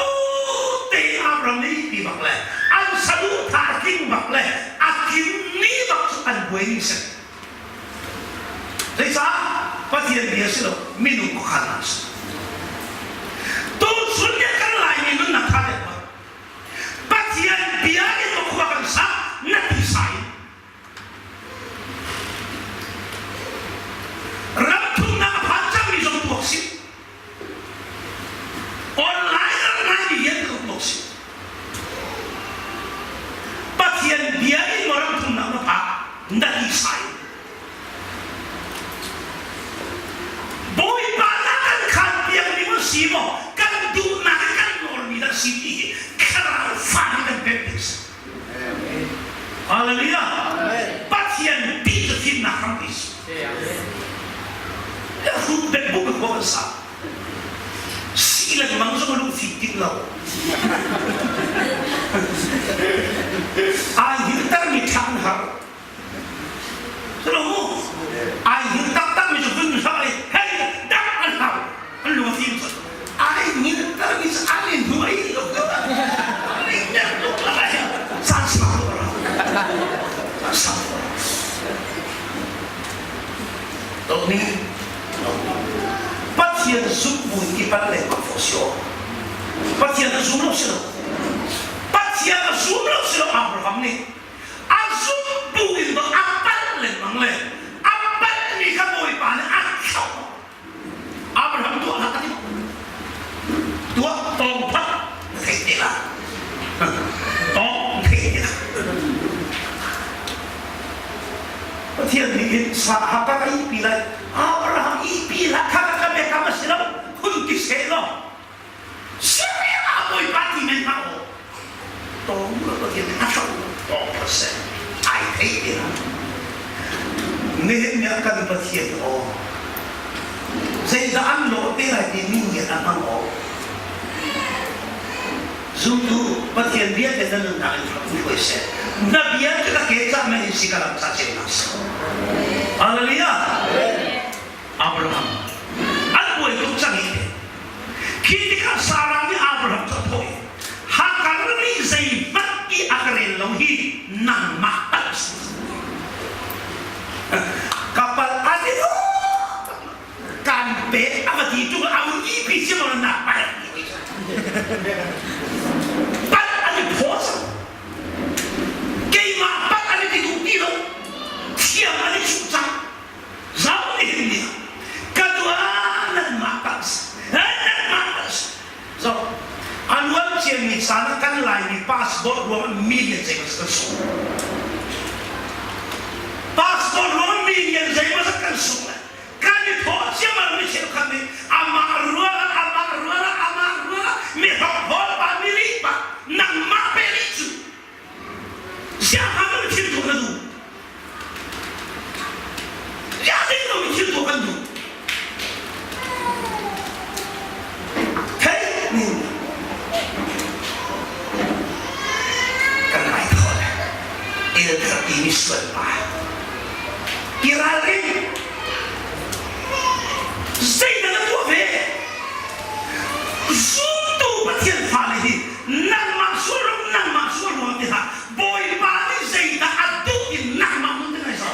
tein Abraham nih ti bak le an saduhthah a tling bak le a tlinmi bak cu an buai ni si. Zeicah Pathian bia si lo minung khuakhan a si. Tuchun nih kan Laimi nunnak tha deuh Pathian bia in maw khua kan sa na ti sai Ram thumnak a phan cangmi zong tuak si. Online rak ngaimi vialte zong tuak si. Pathian bia in maw ram thumnak na phak na ti sai. Bawipa na kan khan piakmi maw si maw kan duhnak in kan nawlmi dah si ti hi thlarau fa nih kan pek ding si. Hallelujah. Pathian ti cu fimnak hrampi si. Hrut bet bu ka kan sa. Si lengmang zong lungfim tik lo. Ai hirter mi thang har. Ai hngilh taktakmi cu vun hlah i hei dang an hau an lung a fim cun ai hngilhtermi cu an i hnuai tuk an i nek tuk lai caan sau tuk a rau caan sau tuk a rau Dawtmi Pathian zumh buin i pal lengmang fo si aw Pathian a zum lo si lo Pathian a zum lo si lo Abraham nih A zumh bu in dawh a palh lengmang le a palhmi kha Bawipa nih a thlauh. Abraham tuah hlah ka ti. Tuah tawng phak na theih te la. Tawng theih te la. Pathian nih hin sa ha ka ihpi lai. Abraham ihpi hlah kha ka biakam a si lo. Hun ti seh law Sianginn ah Bawipa ti men hlah aw. Tawng lo Pathian nih a hloh lo tawng phot seh. Ai thei ti hlah. Nihin ni ah kan Pathian aw. Zeidah an lawh te lai ti mi ngiat a hmang aw. Zumtu Pathian bia te na nunnak in in hruai seh. Na bia cu ka ke ca men in si ka lam ca ceunak si. Hallelujah. Abraham an buai tuk cang i khi tikah Sarah nih Abraham cu a thawh i Hagar nih zeihmanh i a ka rel lo hi nangmah palh a si. Ka palh a ti kan pek a va ti ṭung a un ipi cio na palh palh an i phaw cang keimah palh an i ti duh ti lo thiam an i chuh cang Zau nih nih ka dua nanmah tak nanmah tak so a luan ciami caan ah kan Laimi passport ruang million zeimaw kan sung passport ruang million zeimaw kan sung kan i thawh ciamal mi cheukhat nih amah ruangah amah ruangah amah ruangah mi hrokhrol pa mi lih pa nangmah pe lih cu Siangngakchia nih thil tuah na duh. Ziah lo thil tuah kan duh. Theih ning kan ngai kho le el kha timi sual pa. I ralring. Zeidah na tuah ve? Zumtu Pathian fale hi nangmah sual rum nangmah sual ruang ti hlah Bawipa nih zeidah a duh in nangmah nun ding ai zo.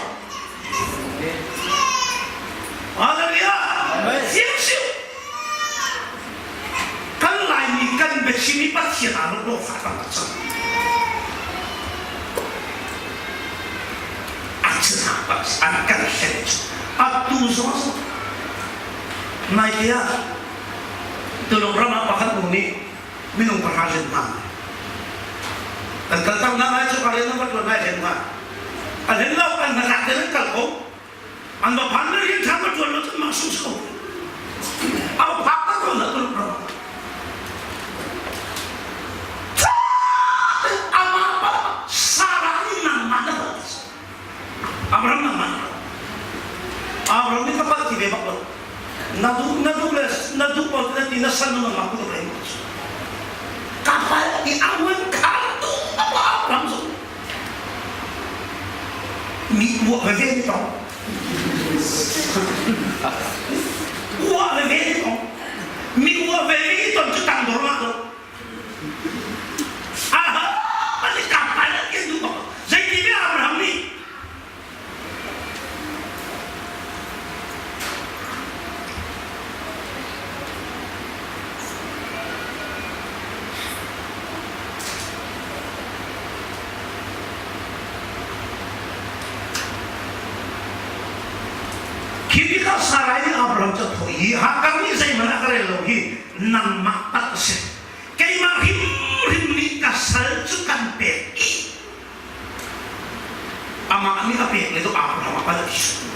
Hallelujah. Siang siu. Kan Laimi kan biachim i Pathian aa lawh fa tam cang. Atu zong a zoh. Naite ah Tuluk ram ah pakhat nu nih minung pahra hlen hna. An kal tak hna lai cu ka rian an va ṭuan lai hlen hna. A hlen lo an hnatlak tein an kal ko. An va phan le rian ṭha va ṭuan lo cun mah sung si ko. A va phak tak ko hna Tuluk ram ah. Amah pa Sarah nih nangmah na palh ti Abraham nangmah na palh. Abraham nih ka palh ti ve bak lo. Na duh na duh le na duh paoh na ti na san na nangmah kun rei Ka palh ti a ngun kha tu apa Abraham zong mi uah veve ni tong. Uah veve ni tong. Mi uah veve i ton cu tangdor ngah lo. Aha, pali ka palh ti duh bak. Zeiti ve Abraham nih Khi tikah Sarai nih Abraham cu a thawh i, Hakar nih zeihmanh a ka rel lo hi nangmah palh a si. Keimah hrimhrim nih ka sal cu kan pek i Amah nih a pek le cu Abraham a palh ti si.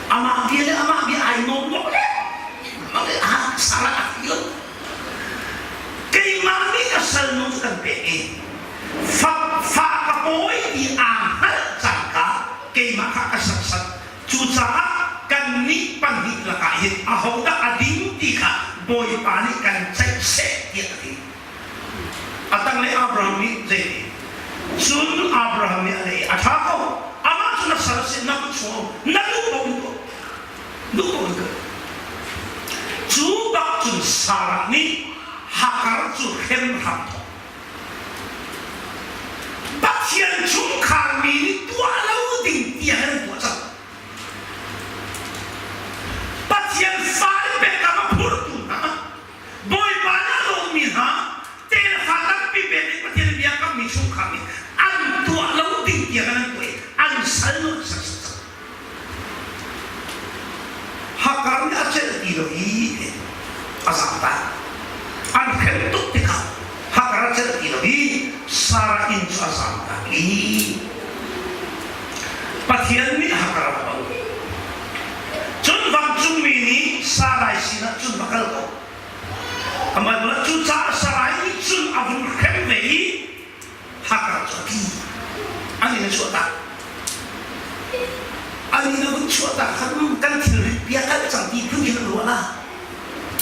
Amah bia le amah bia ai nuam bak le Sarah a ti lo. Keimah nih ka salnu cu kan pek i fa fa ka pawi ti aa hngalh cangka keimah kha ka serhsat. Cucaah kannih pahnih lakah hin ahodah a ding ti kha Bawipa nih kan ceih seh tiah a ti. A tanglei Abraham nih zeiti? Cun Abraham nih a leh i, A ṭha ko, amah cu na sal a si, na kut chung a um, na duh paoh in tuah. Duh paoh in tuah. Cu bak cun Sarah nih Hagar cu hrem hram thawk. Pathian chungkhar mi nih tuah lo ding tiang in an tuah cang. Pathian fale biakam a phurtu hna Bawipa nih a dawtmi hna tefa tampi pek in Pathian bia kammi chungkhar nih an tuah lo ding tiang in an tuah i an sal lo an sersiam cang. Hakar nih a celh ti lo i a zaangtai. An hrem tuk tikah Hakar a celh ti lo i Sarah inn cu a zaangtak i Pathian nih Hakar a va ton. Cun vancungmi nih Sarai sinah cun va kal ko. Amah cucaah Sarai nih cun a vun hrem ve i Hagar cu a tli. An inn a chuahtak. An inn a vun chuahtak khan kan thilrit bia kal cang ti phun khin an ruah la.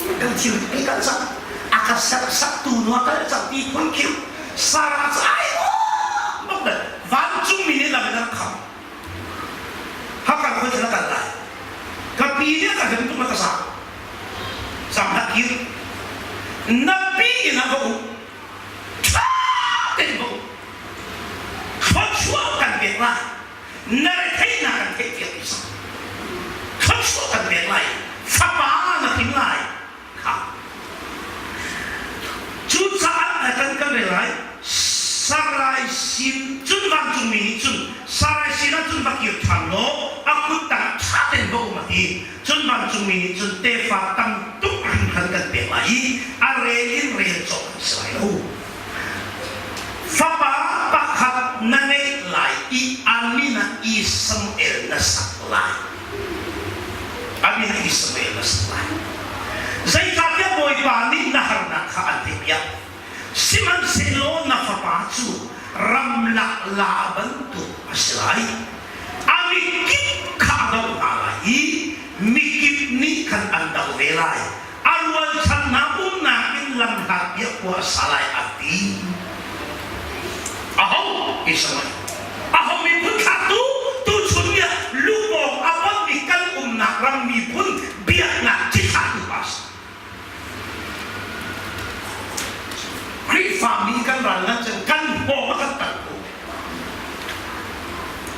Kan thilrit bia kal cang. A ka serhsattu nu a kal cang ti phun khin Sarah cu ai bak le vancungmi nih lam in an kham. Hakar khoi cu na kal lai. Ka pi nih a ka hrem tuk na ka zam. Zam hlah kir. Na pi in a va um. Ṭha tein va um. Thluachuah kan pek lai. Na retheihnak kan theihpiak ti sang. Thluachuah kan pek lai. Fapa na hring lai. Kha. Cucaah kan kan rel lai. Sarai sin cun vancungmi nih cun Sarai sinah cun va kir ṭhan law a kut tangah ṭha tein va um a ti. Cun vancungmi nih cun tefa tam tuk hringhran kan pek lai i a rel in rel cawk an si lai lo. Fapa pakhat na ngeih lai i a min ah Ismael na sak lai. A min ah Ismael na sak lai. Zeicahtiah Bawipa nih na harnak kha an theihpiak. Sihmanhsehlaw na fapa cu ramlak la bantuk a si lai. A mikip kha a doh hna lai i mikip nih khan an doh ve lai. A rualchan hna umnak in lamhlat piak khua a sa lai a ti. Aho Israel? Aho miphun thlaktu tuchun ni ah lupawng a ponmi kan umnak ram miphun biaknak cithlahtu pa a si. Khrihfami kan ral ngan cun kan hngawng a kan tal ko.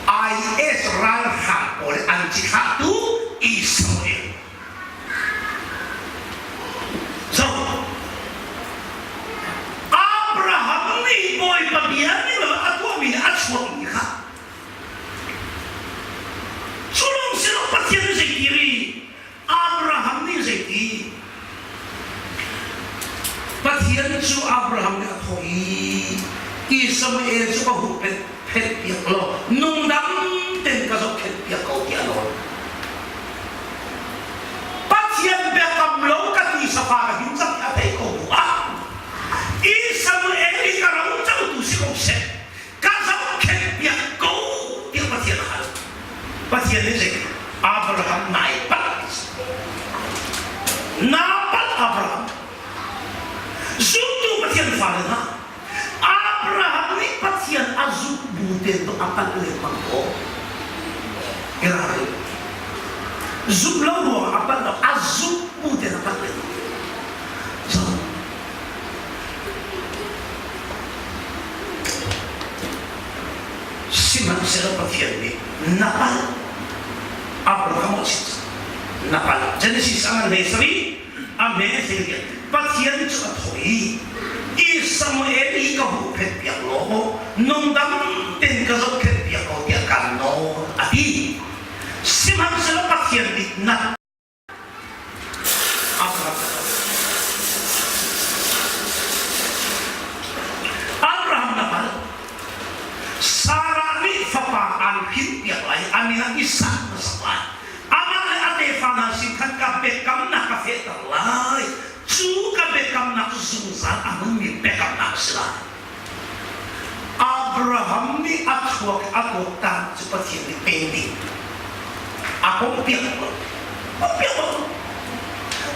IS ralhrang pawl an cithlahtu Israel. So, Abraham nih Bawipa bia ning a tuahmi nih a chuakmi kha cu lawng si lo. Pathian nih zei Abraham nai palh na palh Abraham zumtu Pathian fale hna Abraham nih Pathian a zumh bu tein a palh lengmang ko. Irari. Zumh lo ruangah a palh lo, a zumh bu tein a palh lengmang. So, sihmanhsehlaw Pathian nih na palh. Abraham a chim na palh. Genesis a ngan hlei sarih a hme hlei Pathian cu a thawh i Samuel i ka huhphenh piak law nungdam tein ka zohkhenh piak ko tiah kan nawl a ti. Sihmanhsehlaw Pathian nih na Abraham Abraham na hngalh. Sarah nih fapa aan hrin piak lai, a min ah Isak na sak lai. Amah le a tefa hna sin khan ka biakamnak ka fehter lai. Cu ka biakamnak cu zungzal a hmunmi biakamnak a si lai. Abraham nih a thluak i a tuaktan cu Pathian nih pe ding a pompiak lo. Pompiak lo.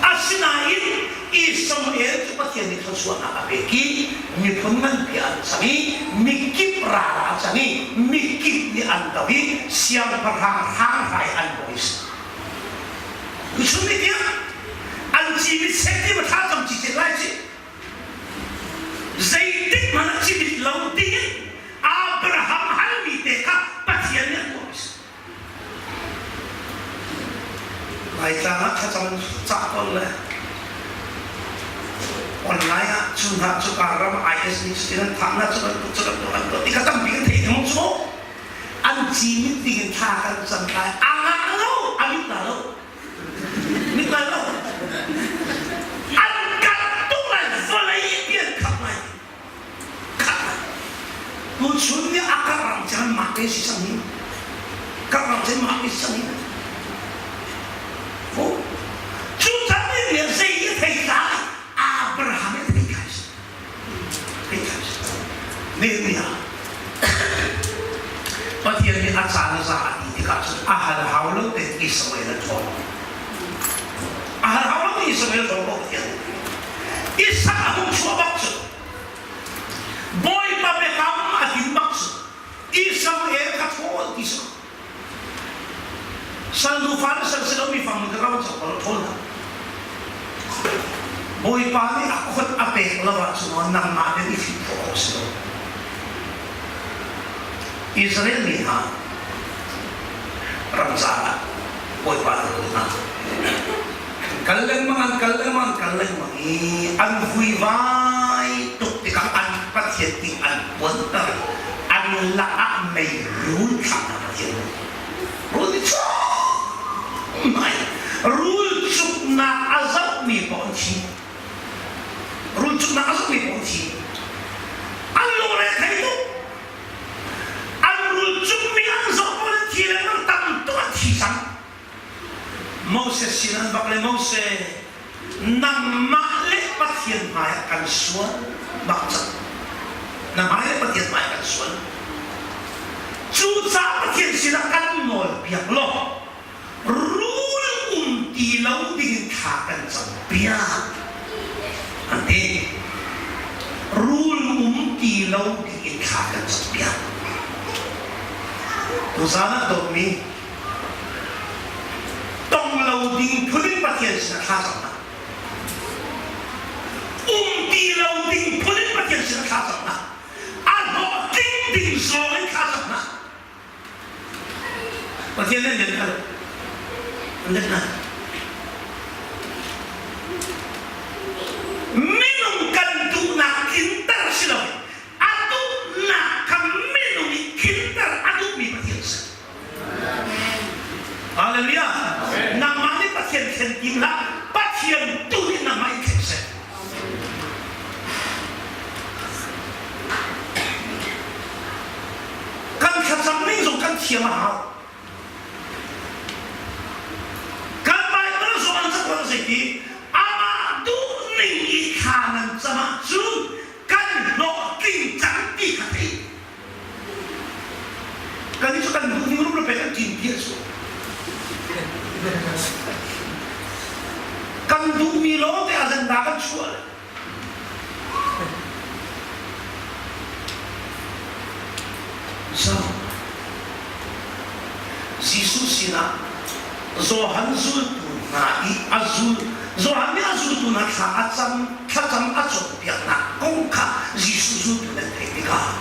Asinain Ismael cu Pathian nih thluachuahnak a pek i miphun nganpi an cang i mikip ral ah a cang i mikip nih an do i siangpahrang hranghlai an bawi si. Tuchun ni tiang an cimit seh ti ma thla cam ci lai ci. Zeitik hmanh ah cimit lo dingin Abraham halmi te kha Pathian nih a tuah mi si. Laitlang ah thlacam cah tawn le online ah cu hna cu ka ram IS nih cutin an thah hna cu bantuk cu bantuk an tuah ti kha tampi kan theih theng cu an cimit dingin thla kan cam lai a ngah lo a mit la lo mit la lo an karh tuk lai vawlei i an khap lai Tuchun nih a karang chan mah te si cang hi. Karang chan mah te si cang hi. Cu chan nih nih zei i thei ta Abraham i thei kai si. Thei kai si. Nehemiah Pathian nih a caan a za a ti tikah cun a hal hau lo tein Israel a ṭhawn. A hal hau lo tein Israel a ṭhawn ko Pathian. Isak a hung chuah bak cu Bawipa biakam a tlin bak cu Israel kha ṭhawl ti si sal nufa le sal si lomi fang ka ram cang ko ṭhawl hna Bawipa nih a khut a pek lo ahcun nangmah nih i fim khawh awk si lo Israel mi hna ramcar ah Bawipa na rawl hna Kal lengmang an kal lengmang kal lengmang i an vuivai tuk tikah an Pathian nih an puanter an lakah mei rul thlah hna Pathian nih rul nih mai rul cuknak a zohmi paoh an thi rul cuknak a zohmi paoh an thi an lungre thei tuk an rul cukmi an zoh paoh an thi lengmang tam tuk an thi cang Moses sin an bak le Moses nangmah le Pathian hmai ah kan sual bak cang. Na hmai le Pathian hmai kan sual. Cucaah Pathian sinah kan nawl piak law rul um ti lo dingin thla kan cam piak. An ti. Rul um ti lo dingin thla kan cam piak. Tuzaan ah dawtmi Tong lo ding phun in Pathian sin ah thla cam hna. Um ti lo ding phun in Pathian sin ah thla cam hna. A hlawhtling ding zong in thla cam hna. Pathian nih an let hna lo. An let hna. Minung kan duhnak tlinter si lo a duhnak kha minung i tlinter a duhmi Pathian si. Hallelujah. Nangmah nih Pathian thlen tim hlah. Pathian tu nih nangmah in thlen seh. Kan thlacam ning zong kan thiam a hau. Kan Bible zong an cakuat a ti amah duhning i thla nan cam ahcun kan hlawhtling cang ti kha thei. Kan cu kan duhning rum le. pe kan ṭin piah cu. Kan duhmi lawngte agenda kan chuah le So, Jesuh sinah Johan zultu hna i a zul Johan nih a zultu hna thla a cam thlacam a cawnpiaknak kong kha Jesuh zultu nan theih tikah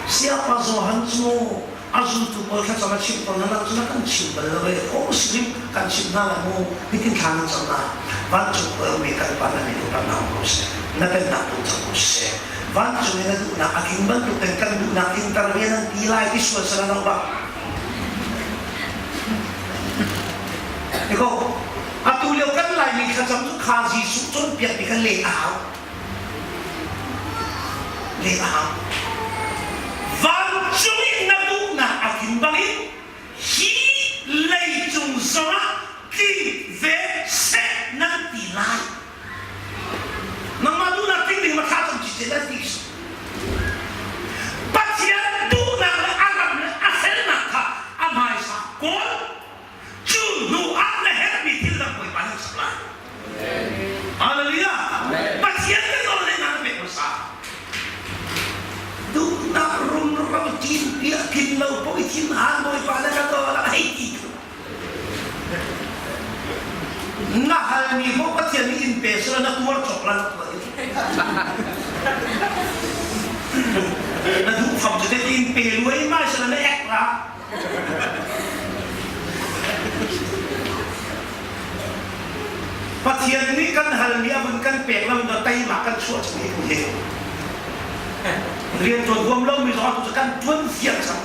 Siapa Johan cu a zultu pawl thlacam a chimh tawn hna cu na kan chim bal lo e aw si kan chimh hna lai mu hitin thla nan cam lai vancung khua mi kan pa na min upatnak ko seh na pennak tung cang ko seh vancung in na duhnak a tling bantuk ten kan duhnak tlinter ve nan ti lai ti sual sala lo bak Eko atu lio kan laimi thlacam cu kha Jesuh cawnpiak mi kan leh a hau leh a hau. Vancung in na duhnak a tlin bangin hi leicung zongah tling ve seh nan ti lai. Nangmah duhnak tling ding ma thla cam ci nan ti Pathian duhnak le a ram le a felnak kha a hmaisa kawl Cu hnu ah na herhmi thil dang Bawipa nih sak lai. Hallelujah. Pathian kan nawl le na pek hmasa. Duhnak rumro tin piah kin lo po i thin han Bawipa na ka nawl a hei ti tu. Na halmi ko Pathian nih in pe sila na tuar cawk la na tuar Na duh fam cu te in pe luai mai sila na ek la. Pathian nih kan halmi a vun kan pek lo in teima kan chuah cang hi hi. Rian tuan huam lomi zong cu kan tuan fiang cang.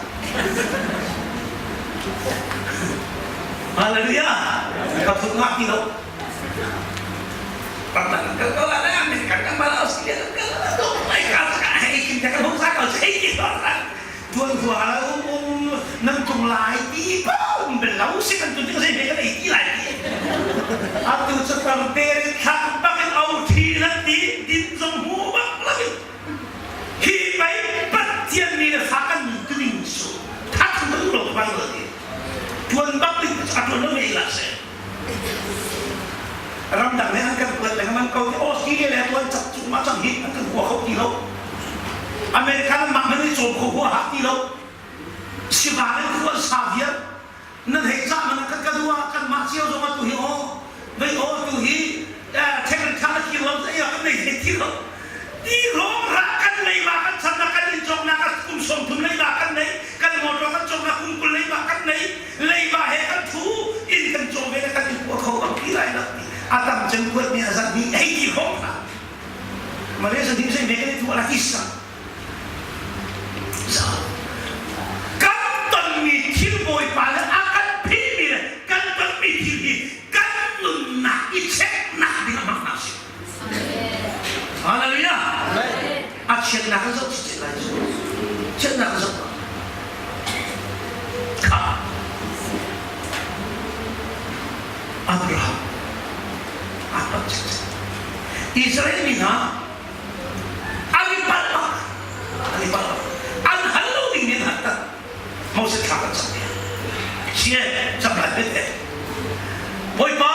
Hallelujah. Ka thut ngah ti lo. Kan kan ko la kan kan kan kan kan kan Tuanhua um um nan tlung lai ti pum bel lo si kan tun ding zei kan ei ti lai ti. Atu cu tarte thak bak in au thi nan ti din zong hmu bak lo in hi pei Pathian mi le fa kan ding su thak nu lo bang lo ti. Tuan bak ding a tuan lo mei la se. Ramdang nih an kan kuat lengmang ko ti Australia le tuan cak cu ma cang hi an kan kua kho ti lo. America lam mah hmanh i cawm kho hua hak ti lo. Sivang in khua sa vial nan hei cah man kan ka dua kan mah cio zong atu hi aw vei aw tu hi theng tha na kir lo te ya kan nei thei ti lo. Ti rong ra kan nei ma kan chan na kan in cawk na kan kum som thum nei ma kan nei kan motor kan cawk na kum kul nei ma kan nei leiba he kan thu inn kan caw ve le kan in kua kho bang ti lai lo ti a tam cem kuat mi a zat ni ei ti hong hna Malaysia ding sai me kan tu ala kisa kan tonmi thil bawipa le a kan phihmi le kan tonmi thil hi kan nunnak i cheknak ding a hmang hna si Hallelujah a chiatnak kan zoh cicet lai cu chiatnak kan zoh kha Abraham aa palh cicet Israel mi hna an i palh bak an i palh bak an hal lo ding nih an hal tak Moses thla kan cam piak sie cam lai bet Bawipa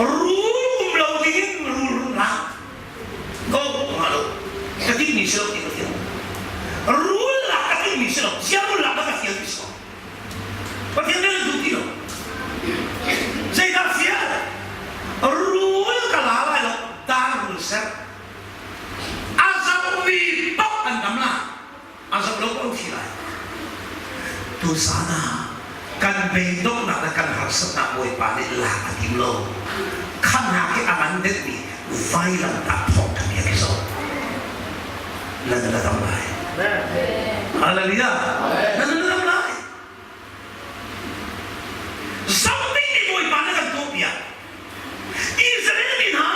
rul um lo dingin rul run hlah ko nga lo ka ti mi si lo ti ka fial rul lak ka ti mi si lo sia rul lak ka fial mi si lo Pathian nih duh ti lo zeidah fial rul ka la lai lo dar rul ser a zohmi paoh an dam la a zoh lo ko thi lai tuzan ah kan beidonghnak le kan harsatnak Bawipa nih lak a tim lo khamnak hi a ngan deuhmi vailamtah thawngtha bia khi zoh nan la dam lai Hallelujah nan la dam lai zoh ding mi Bawipa na kan tuahpiak Israel mi hna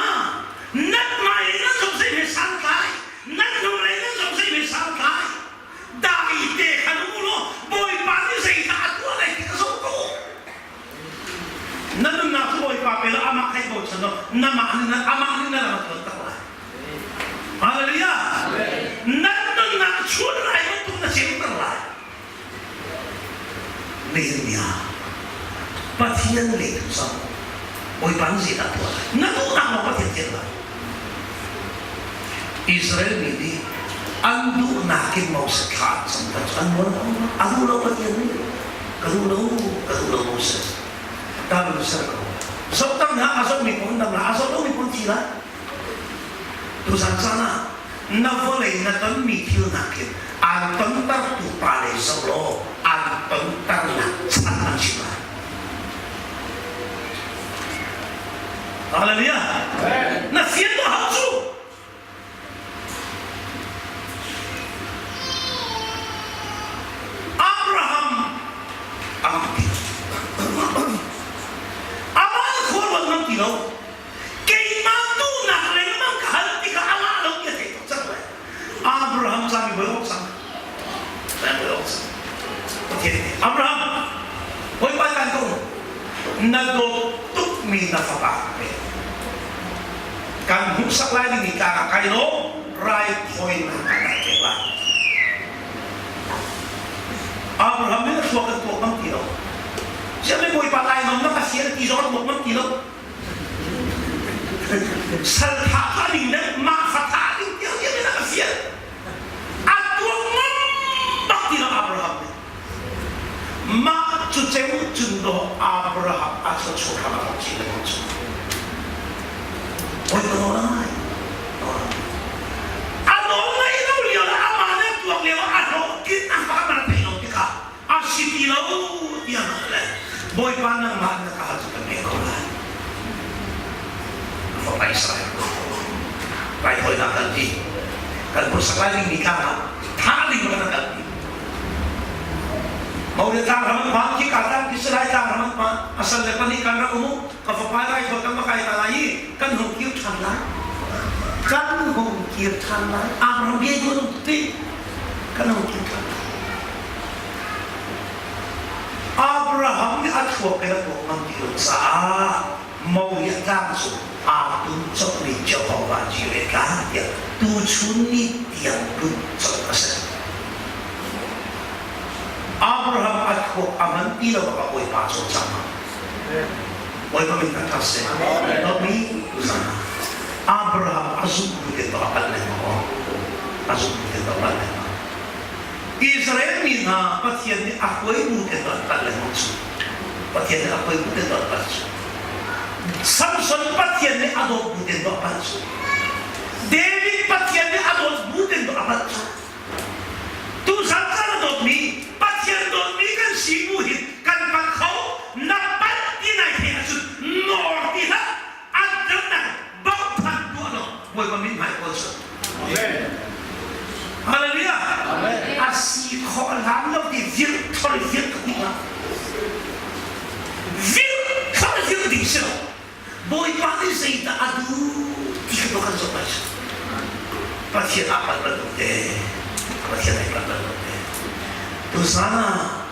nan hmai nan zong zei he santlai nan hnulei nan zong zei he santlai dai te khan um law Bawipa nih zeidah a tuah lai ti ka zoh ko na nunnak cu Bawipa pe law amah kha i bochan law namah nih amah nih na lam a tluan tak lai Hallelujah nan nunnak chun lai bantuk na ceuter lai. Nihin ni ah Pathian lei tu cang Bawipa nih zeidah tuah lai? Na duhnak lawng Pathian tial lai. Israel mi nih an duhnak in Moses thla an cam kha cu an nawl lo. A duh lo Pathian nih. Ka duh lo, ka duh lo Moses. Ta min ser ko. Zoh tam hna a zohmi paoh an dam lai, a zoh lomi paoh an thi lai. Tuzan caan ah na vawlei na tonmi thil nakin aan tontertu pa lei zoh law aan tonternak chan an chim lai. Hallelujah. Na fian to hau cu. Abraham a ti. Amah khua ruat ngam ti lo. Keimah duhnak lengmang ka hal tikah a ngah lo ti a theih tuk cang lai. Abraham cami voi awk cang. Voi awk cang. Pathian nih Abraham, Bawipa kan ko na dawt tukmi na fapa ka pek. Kan hmuhsak lai dingmi tlang ah kai law raithawinak ah kan pek lai. Abraham nih a thluak kan tuak ngam ti lo. Siangmi Bawipa lainawm na ka sian ti zong a tuak ngam ti lo. Sal tha ka ding le mah fa tha ding tiang tiang in a ka fial. A tuak ngam bak ti lo Abraham nih. Mah cu ceu cun dawh Abraham a thluachuah hram a rak chin lengmang cu. Bawipa nawl a ngai. A nawl ngaih lo lio le amah nih a tuak lio ah a hlawhtlin a fa man a theih lo tikah a si ti lo tiah le Bawipa nangmah na ka hal cu kan pek ko lai. Fapa Israel raithawinak kan ti. Kan phusak lai dingmi tlang ah tha ding kan kal ti. Mauria tlang ram an phan, khi ka tlang khi Salai tlang ram an phan. Asal le pahnih kan rak um ka fapa raithawi kan va kai ta lai i kan hung kir ṭhan lai. Kan hung kir ṭhan lai. Abraham bia cu an ti. Kan hung kir ṭhan lai. Abraham nih a thluak in a tuak ngam ti lo caah Moriah tlang cu aa tun cawkmi Jehovah Jireh tlang tiah tuchun ni tiang tun cawk a si. Abraham a thluak a man ti lo bak ah Bawipa cawlcang. Bawipa min kan thang seh. Dawtmi tuzan ah Abraham a zumh bu te to a palh lengmang. A zumh bu te to a palh lengmang. Israel mi hna Pathian nih a hruai bu te an palh lengmang cu. Pathian nih a hruai bu te an palh cu. Samson Pathian nih a dawt bu te a palh cu. David Pathian nih a dawt bu te a palh cu. Tuzan caan a dawtmi Pathian dawtmi kan si bu hin kan palh kho na palh ti nai theih ahcun nawr ti hlah an damnak bauh than tuah law Bawipa min hmai kawl cu. Amen. Hallelujah. Amen. A si khawh hlan lo ti virh thor virh ka ti hlah. Virh thor virh ding si lo. Bawipa nih zeidah a duh ti kha kan zoh lai. Pathian aa palh bantuk te. Pathian ai palh bantuk te. Tuzan ah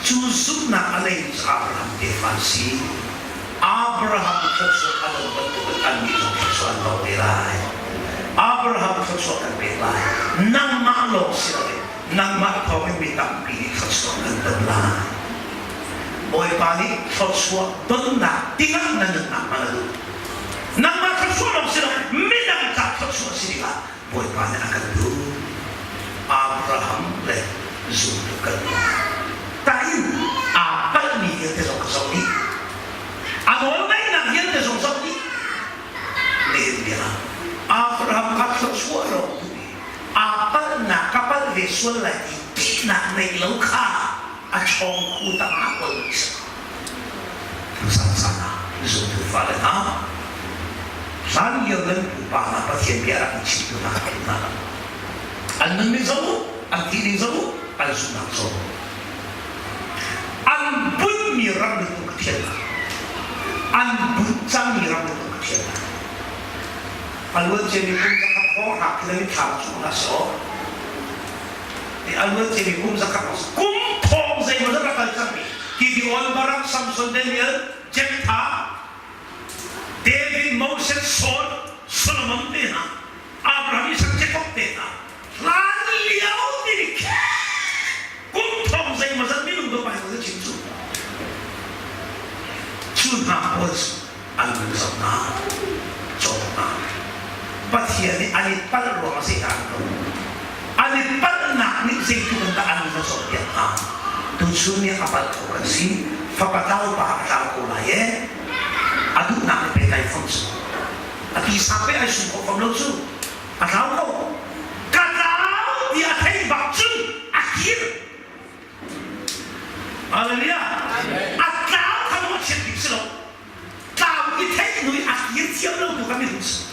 Cu zumhnak a neimi cu Abraham tefa an si. Abraham thluachuah a dong bantukin annih zong thluachuah an dong ve lai. Abraham thluachuah kan pek lai. Nangmah lawng si loin nangmah thawngin mi tampi nih thluachuah kan don lai. Bawipa nih thluachuah donnak dingah na nunnak hman a duh. Nangmah thluachuah lawng si lo, midang ca thluachuah si dingah Bawipa nih a kan duh. Abraham le zumtu kan Tain aa palhmi vialte zong ka zoh dih. A nawlngaihnak vialte zong zoh dih. Nihin bia Abraham kha thluachuah lawng duh i aa palhnak ka palh ve sual lai ti tihnak neih lo kha a chawng khu tangah kawl si. Tuzan caan ah zumtu fale hna, hlan lio nan pupa hna Pathian bia rak in chimtu hna kha hna. An nunning zoh u, an thihning zoh u, an zumhnak zoh u. An bunhmi ram nih ka thial hna. An bunh cangmi ram nih ka thial hna. A luan ciami kum zakhat hrawng hna khi nan i thlam chung hna sawh. A luan ciami kum zakhat kum thong zeimaw zat a kal cangmi Gideon, Barak, Samson, Daniel, Jephthah, David, Moses, Saul, Solomon te hna, Abraham, Isaac, Jacob te hna, hlan lio timi kum thong zeimaw zat minung do pai. hna pawl cu an vun zoh hna, cawk hna. Pathian nih an i palh ruangah zeidah an tuah? An i palhnak nih zeitluk in dah an nun a cawnpiak hna? Tuchun ni a palh kho kan si. Fapa tlau pa a tlau ko lai ee. A duhnak nih pei kai fam cu. A tisa pei ai sum khawh fam lo cu. A tlau ko. Ka tlau ti a theih bak cun a kir. Hallelujah. A tlau kha maw chiat bik si lo. Tlau i theih hnu i a kir thiam lo tu kha minung si.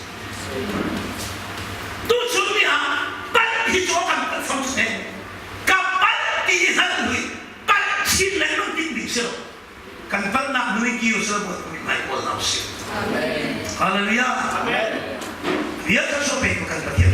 Tuchun ni ah palh hi cu kan palh fam si. Ka palh ti i hngalh hnu i palh chin lengmang ding bik si lo. Kan palhnak hnu i kir sal buat mi hmai kawl hna usih. Hallelujah. Amen. Bia kan so pe kan Pathian.